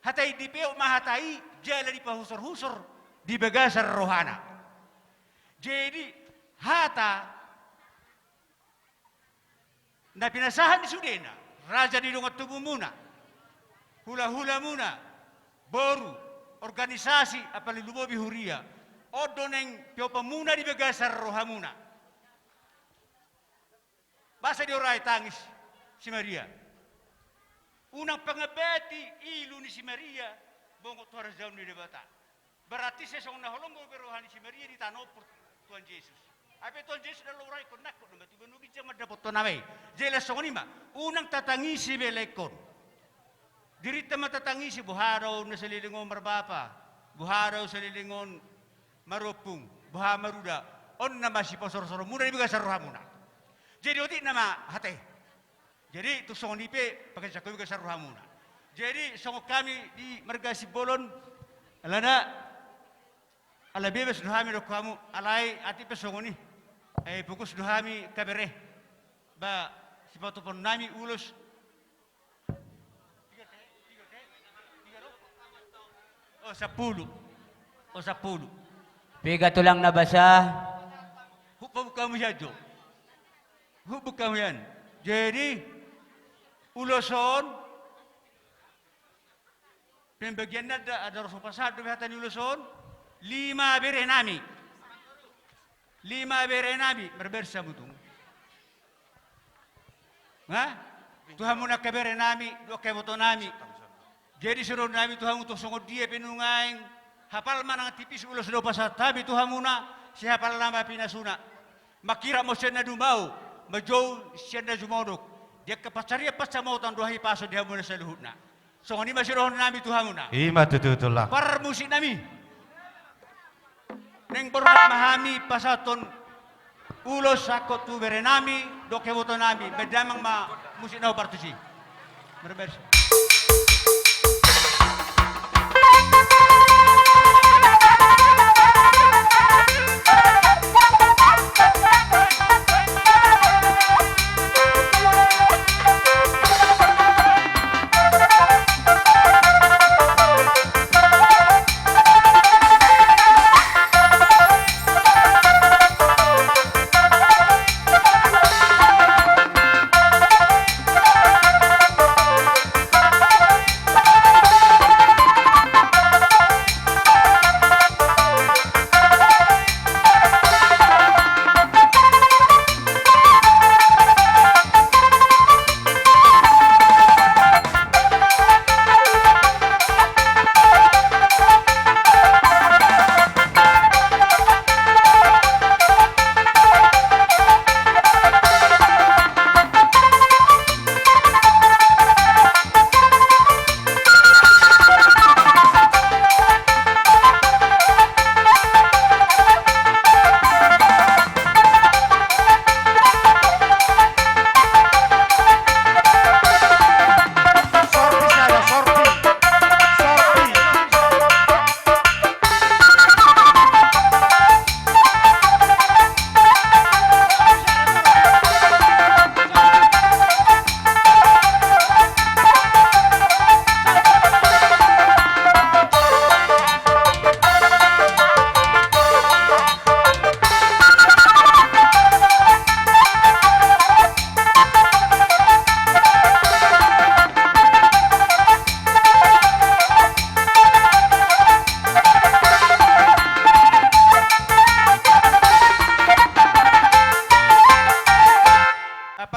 hata i dipeop ma hata i, jala dipahusorhusor di bagasan rohana. Jadi, hata na pinasahat ni sudena, raja ni dongan tubumuna, hulahulamuna, boru, organisasi, apala lumobi huria, on do naeng peoponmuna di bagasan rohamuna. Boasa diorai tangis si Maria? Unang pangambati ilu ni si Maria, bongot tu harajaon ni Debata. Berarti sai songon na holong do be roha ni si Maria di tano pur Tuhan Jesus. Ai pe Tuhan Jesus ndang lorai kon nangkok nama tu banua ginjang mandapothon nama i. Jelas songon i ma, unang tatangisi be laengkon. Dirinta ma tatangisi, boha do na saleleng on marbapa, boha do saleleng on marompung, boha maruda, on nama sipasorsoronmuna di bagasan rohamuna. Jadi otik nama hata i. Jadi tung songon i pe pangkecakon i bagasan rohamuna. Jadi songon hami di marga Simbolon, alana ala bebas do hami dohot hamu, alai atik pe songon i. Ai fokus do hami kabar e. Ba sipatupaonnami ulos. O sampulu. O sampulu. Piga tulang na basa? Hupabuka hamu sian jo. Hupabuka hamu sian. Jadi ulos on, pembagianna da, ada ro so pasahat dope hata ni ulos on. Lima berenami. Lima berenami, marbersa mutung. Nga? Tu hamu na angka berenami dohot angka ibotonami. Jadi sidohononnami tu hamu, tung songon dia pe nuaeng hapal manang tipis ulos na hupasahat hami tu hamuna, sai hapal nama pinasuna. Mangkirap ma sian na dumao, manjou sian na jumodok. Di angka pansarian pansamotan do hahipason di hamuna saluhutna. Songon i ma sidohononnami tu hamuna. I ma tutu tulang. Parmusiknami. Naeng borhat ma hami pasahathon ulos angkon tu berenami dohot ibotonami, baen damang ma musik na hombar tusi. Marbersa.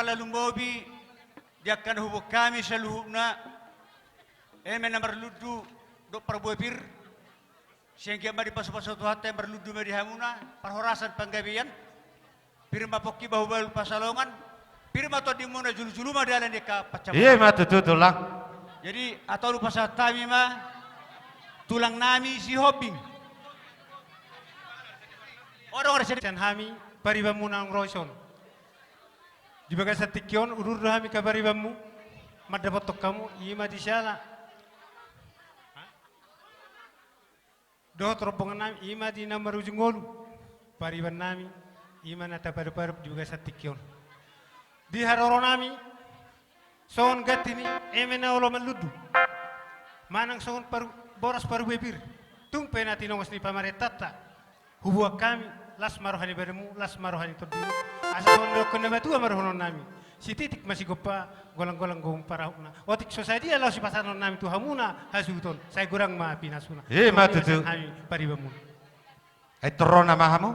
Lalu mobi di angka na huboan hami saluhutna, eme na marlundu dohot parbue pir, sian gia ma dipasupasu Tuhanta, marlundu ma di hamuna parhorasan panggabean, pir ma pongki bahu-bahu pansalongan, pir ma tondimuna, julu-julu ma dalan ni angka pansamotan. Ima tutu tulang. Jadi antong hupasahat hami ma tulang nami Sihombing. Adong ada sian hami paribanmuna naung ro dison. Di bagasan tingki on udur do hami angka paribanmu mandapothon hamu, ima di siala dohot rombongan nami, ima di na marujung ngolu. Pariban nami ima na taparup-parup di bagasan tingki on. Di haroro nami songon ganti ni eme na olo manlundu, manang songon paru-, boras parbue pir, tung pe na tinongos ni pamarentanta huboan hami, las ma roha ni badanmu, las ma roha ni tondimu. Asa songon na dokkon na matua ma dohonon nami: Sititik ma sigompa, golang-golang gogo parahutna. Otik so sadia laho sipasahaton nami tu hamuna hasuhuton, sai godang ma pinasuna. Ima tutu. Hami paribanmuna. Ai torona ma hamu.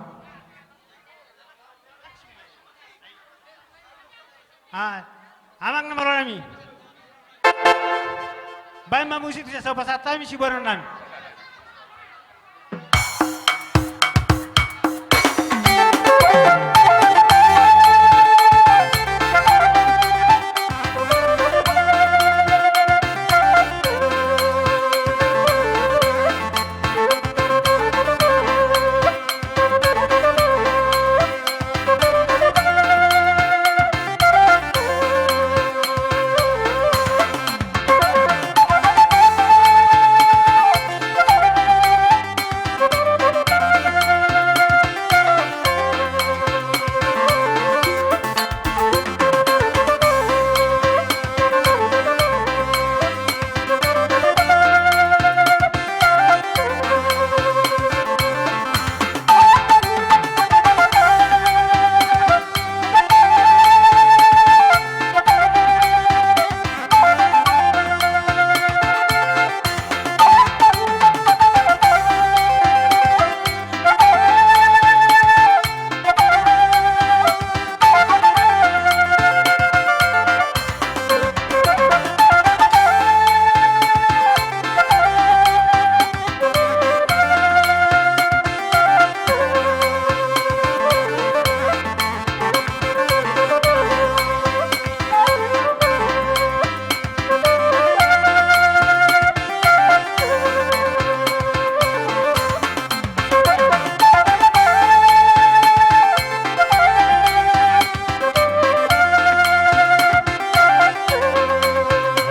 Ah, amang na malo nami. Baen ma musik tu sian sahupasahat hami siboanon nami.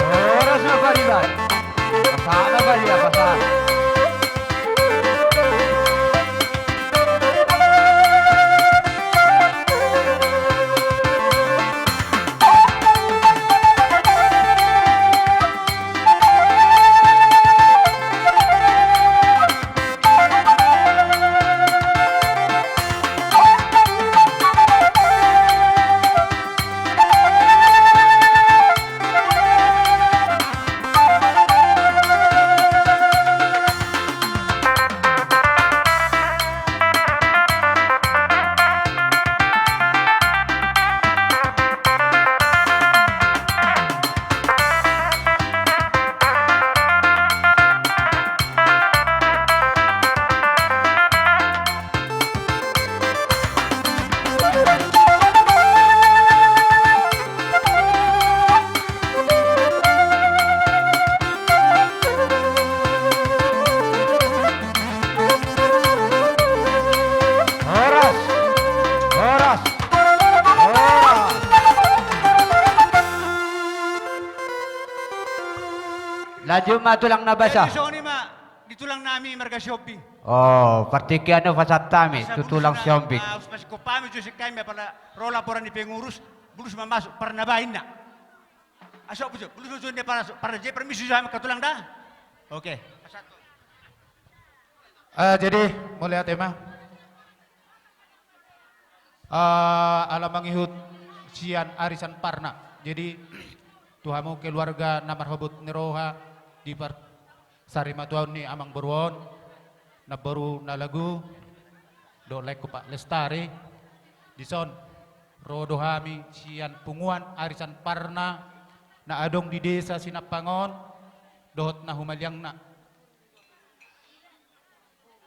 Horas ma pariban. Pasahat ma pariban, pasahat. Horas. Horas. Horas. Lanjut ma tulang na basa. Jadi songon i ma di tulang nami marga Sihombing. O, partingkian on pasahat hami tu tulang Sihombing. Asa bulus ma, ah, usupasikop hami jo sian hami, apala ro laporan ni pengurus, bulus ma masuk parnabainna. Asa bulus ma jo, bulus ma jo, dia parnabainna, jadi permisi jo hami angka tulang da. Oke. Ah, jadi mauliate ma. Ah, ala mangihut sian arisan parna. Jadi tu hamu keluarga na marhabot ni roha di par-, sarimatuaon ni amangboru on, namboru Nalagu dohot laengku Pak Lestari, dison Ro do hami sian punguan arisan Parna na adong di desa Sinampang on dohot na humaliangna.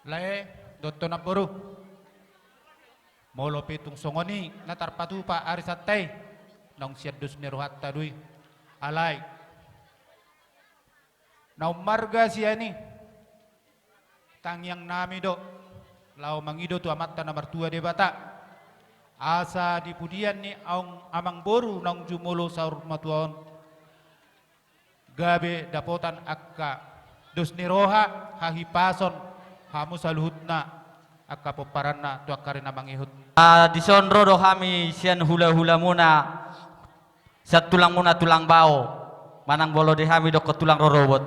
Lae, dohot tu namboru. Molo pe tung songon i na tarpatupa arisanta i, naung sian dos ni rohanta do i. Alai na ummarga sian i, tangiangnami do laho mangido tu Amanta na martua Debata, asa di pudian ni aung amangboru naung jumolo saur matua on, gabe dapotan angka dos ni roha, hahipason, hamu saluhutna angka pomparanna tu angka ari na mangihut. Ah, dison ro do hami sian hulahulamuna, sian tulangmuna tulang bao, manang molo di hami dokkon tulang rorobot.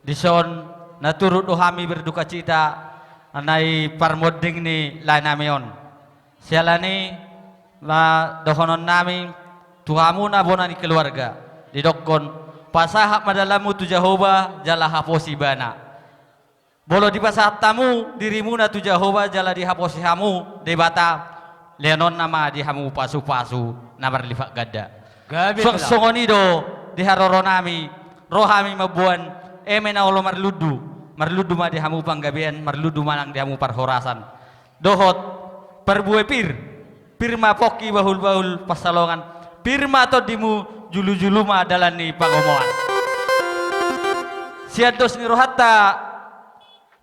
Dison na turut do hami berdukacita na i parmonding ni laenami on. Siala ni i ma dohononnami tu hamuna bona ni keluarga, didokkon, pasahat ma dalanmu tu Jahowa jala haposi Ibana. Molo dipasahat hamu dirimuna tu Jahowa jala dihaposi hamu Debata, leanonna ma di hamu pasupasu na marlipat ganda. Gabe tulang. Songon i do di haroronami, ro hami mamboan eme na olo marlundu, marlundu ma di hamu panggabean, marlundu ma nang di hamu parhorasan. Dohot parbue pir, pir ma pongki bahulbahul pansalongan, pir ma tondimu, julujulu ma dalan ni pangomoan. Sian dos ni rohanta,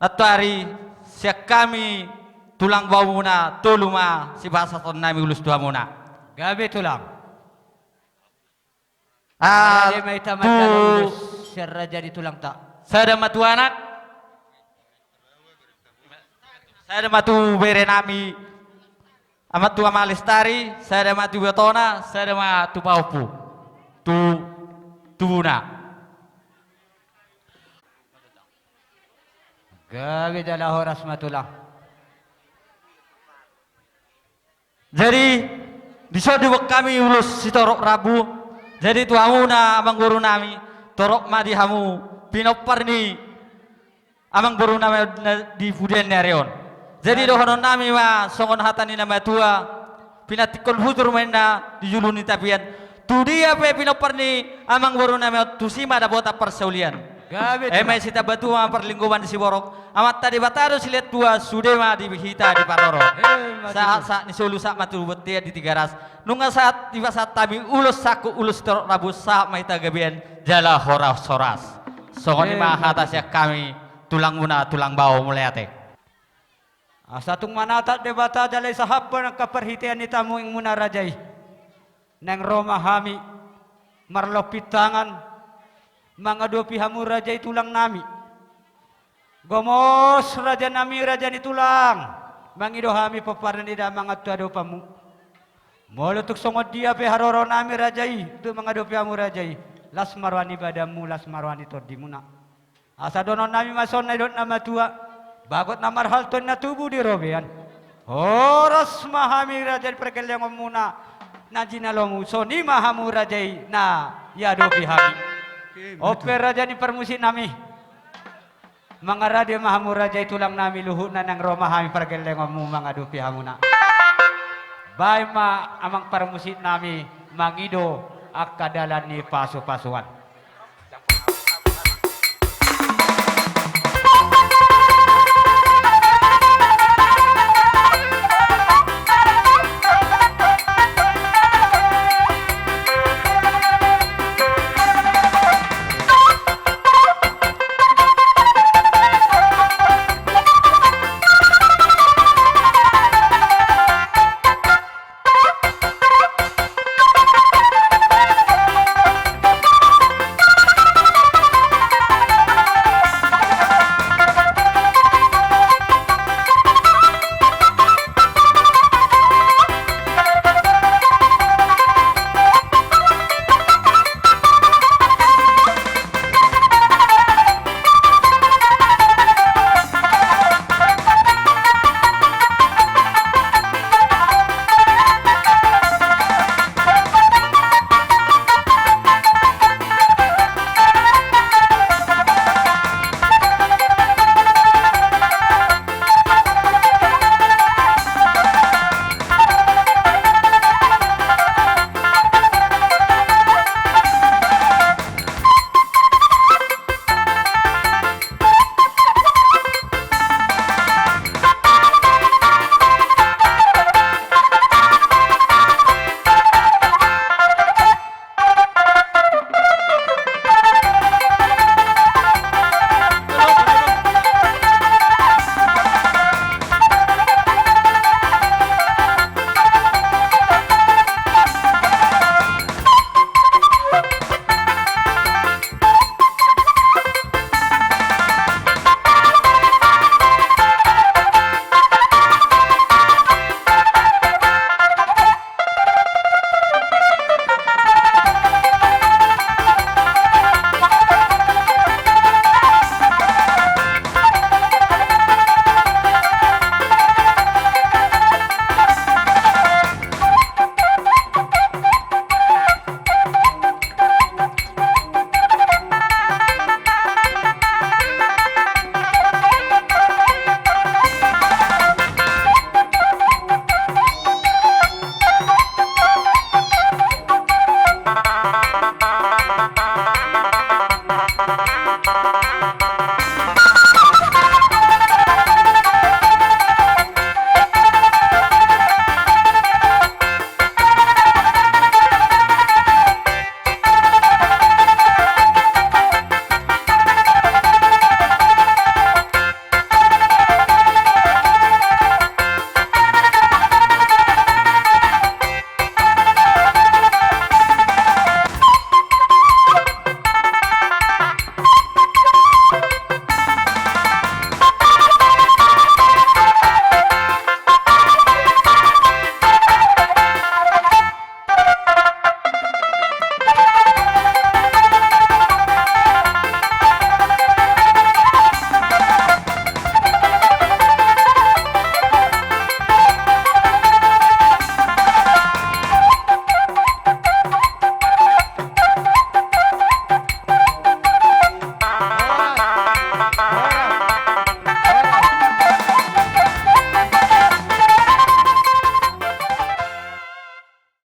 nantoari sian hami tulang baomuna tolu ma sipasahatonnami ulos tu hamuna. Gabe tulang. Ah, tu raja ni tulangta. Sada ma tu anak. Sada ma tu berenami. Amat tu ama Lestari, sada ma tu ibotona, sada ma tu pahompu. Tu, tubuna. Gabe jala horas ma tulang. Jadi, dison diboan hami ulos sitorop rambu. Jadi, tu hamuna amangborunami, torop ma di hamu pinompar ni amangborunami na di pudian ni ari on. Jadi, dohononnami ma songon hata ni na matua, pinantikhon hujur ma inna di julu ni tapian. Tudia pe pinompar ni amangborunami on, tusi ma dapotan parsaulian. Gabe tulang. Eme sitambatua ma parlinggoman ni siborok. Amanta Debata do silehon tua, sude ma di hita diparorot. Emma tutu. Sahat, sahat ni solu, sahat ma tu bontean di Tigaras. Nunga sahat dipasahat hami ulos sangkut, ulos sitorop rambu, sahat ma hita gabean jala horas-horas. Songon i ma hata sian hami tulangmuna tulang bao, mauliate. Asa tung manatap Debata jala isahaphon angka parhitean ni tamuingmuna raja i. Naeng ro ma hami marlompit tangan mangadopi hamu raja i tulangnami. Gomos rajanami, raja ni tulang, mangido hami pomparan i da mangan tu adopanmu. Molo tung songon dia pe haroronami raja i tu mangadopi hamu raja i, las ma roha ni badanmu, las ma roha ni tondimuna. Asa dohononnami ma songon na nidok ni na matua: Bagot na marhalto ninna tubu di robean. Horas ma hami raja di pargellengonmuna na jinalomu, songon i ma hamu raja i na iadopi hami. Oke, on pe raja ni parmusiknami. Mangarade ma hamu raja i tulangnami, luhutna naeng ro ma hami pargellengonmu mangadopi hamuna. Baen ma amang parmusiknami mangido angka dalan ni pasupasuan.